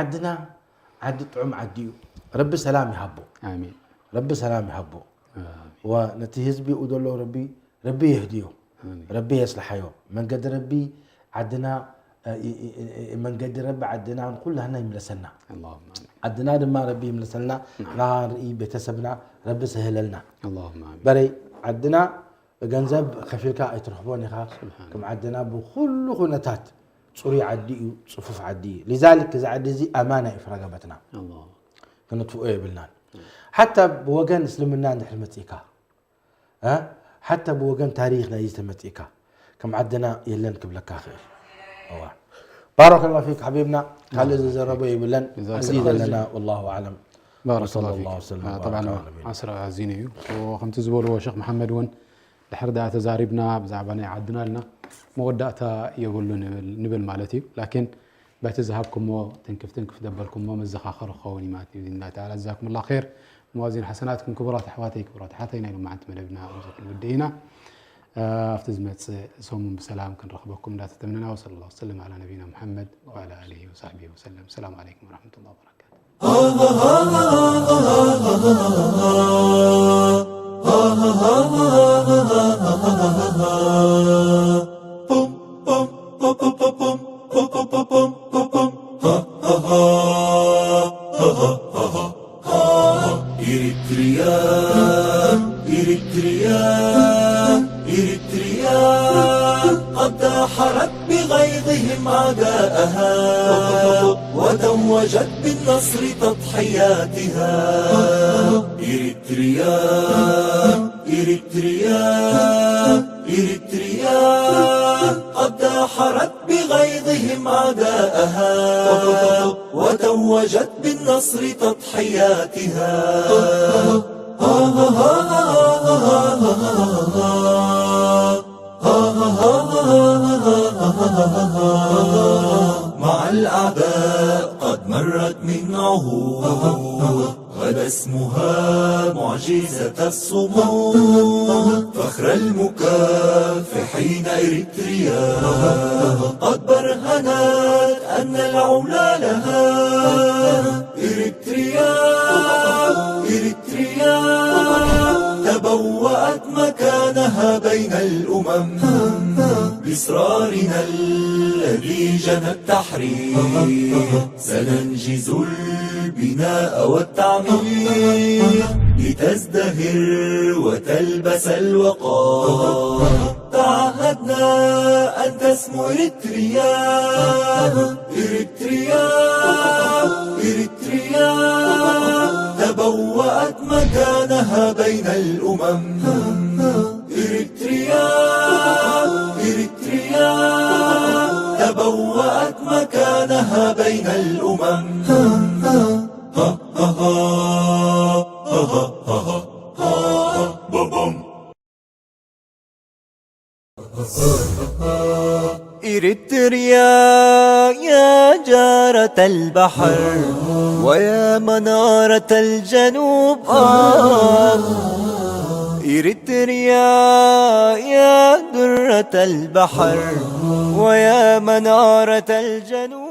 ዓድና ዓዲ ጥዑም ዓዲ እዩ። ረቢ ሰላም ይሃቦ። ረቢ ሰላም ይሃቦ። ነቲ ህዝቢ ኡ ዘሎ ረቢ ረቢ የህድዮ። ረቢ የስልሓዮ። መንገዲ ረቢ ዓድና መንገዲ ረቢ ዓድና ንኩላህና ይምለሰና። ዓድና ድማ ረቢ ይምለሰልና። ንርኢ ቤተሰብና ረቢ ሰህለልና። በረይ ዓድና ገንዘብ ከፊልካ ኣይትረኽቦን ኢኻ። ከም ዓድና ብኩሉ ኩነታት ፅሩይ ዓዲ እዩ፣ ፅፉፍ ዓዲ እዩ። ሊዛሊክ እዚ ዓዲ እዚ ኣማና እዩ ፍረገበትና። ክንጥፍኦ የብልናን። ሓታ ብወገን እስልምና እንድሕር መፂእካ ሓታ ብወገን ታሪኽ ናይ ዝተመፂእካ ከም ዓድና የለን ክብለካ ክእል። ባረከላ ፊክ ሓቢብና ካልእ ዝዘረቦ የብለን። እዚ ዘለና ወላሁ ኣዕለም። ባረከላ ፊክ። ጠብዓን ዓስር ኣዚኑ እዩ። ከምቲ ዝበልዎ ሸክ መሓመድ እውን ድሕር ደኣ ተዛሪብና ብዛዕባ ናይ ዓድና ኣልና መወዳእታ የብሉ ንብል ማለት እዩ። ላኪን በቲ ዝሃብኩሞ ትንክፍ ትንክፍ ደበልኩሞ መዘኻኸሪ ክኸውን እዩ ማለት እዩ። ብኢዝኒላህ ተዓላ ጀዛኩሙላህ ኸይር። መዋዚን ሓሰናትኩም ክቡራት ኣሕዋተይ ክቡራት ኣሓተይ ናይ ሎማዓንቲ መደብና ኣብዚ ክንውድእ ኢና። ኣብቲ ዝመጽእ ሰሙን ብሰላም ክንረኽበኩም እንዳተተመነና ወሰለ ላሁ ወሰለም ዓላ ነቢና ሙሓመድ ወዓላ ኣሊሂ ወሳሕቢሂ ወሰለም። ሰላም ዓለይኩም ወረሕመቱላሂ ወበረካቱ። إريتريا، إريتريا، إريتريا، قد داحرت بغيظهم أعداءها، وتوجت بالنصر تضحياتها. إريتريا، إريتريا، إريتريا، قد داحرت بغيظهم أعداءها، وتوجت بالنصر تضحياتها. مع الأعداء قد مرت من عهود، غدا اسمها معجزة الصمود. فخر المكافحين إريتريا، قد برهنت أن العلا لها. إريتريا، إريتريا، تبوأت مكانها بين الأمم. بإصرارنا الذي جنى التحرير، سننجز البناء والتعمير، لتزدهر وتلبس الوقار. تعهدنا أن تسمو إريتريا، إريتريا، إريتريا، تبوأت مكانها بين الأمم. إريتريا، إريتريا، تبوأت مكانها بين الأمم. إريتريا يا جارة البحر ويا منارة الجنوب، آه. إريتريا يا درة البحر ويا منارة الجنوب.